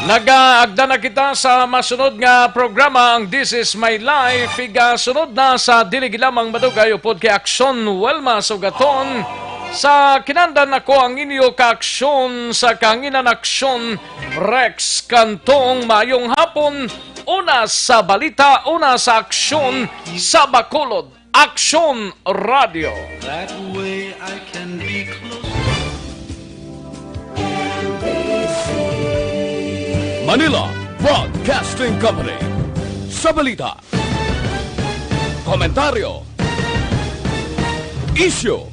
Nagaagda na kita sa masunod nga programa, ang This Is My Life. Igasunod na sa dili gid lamang madugay upod kay Aksyon Welma Sugaton. Sa kinahanglan, ako ang inyo kaaksyon sa kanginan, Aksyon Rex Cantong. Maayong hapon. Una sa balita, una sa aksyon sa Bacolod. Aksyon Radyo. That way I can be close. Manila Broadcasting Company. Sa balita, komentaryo, isyu,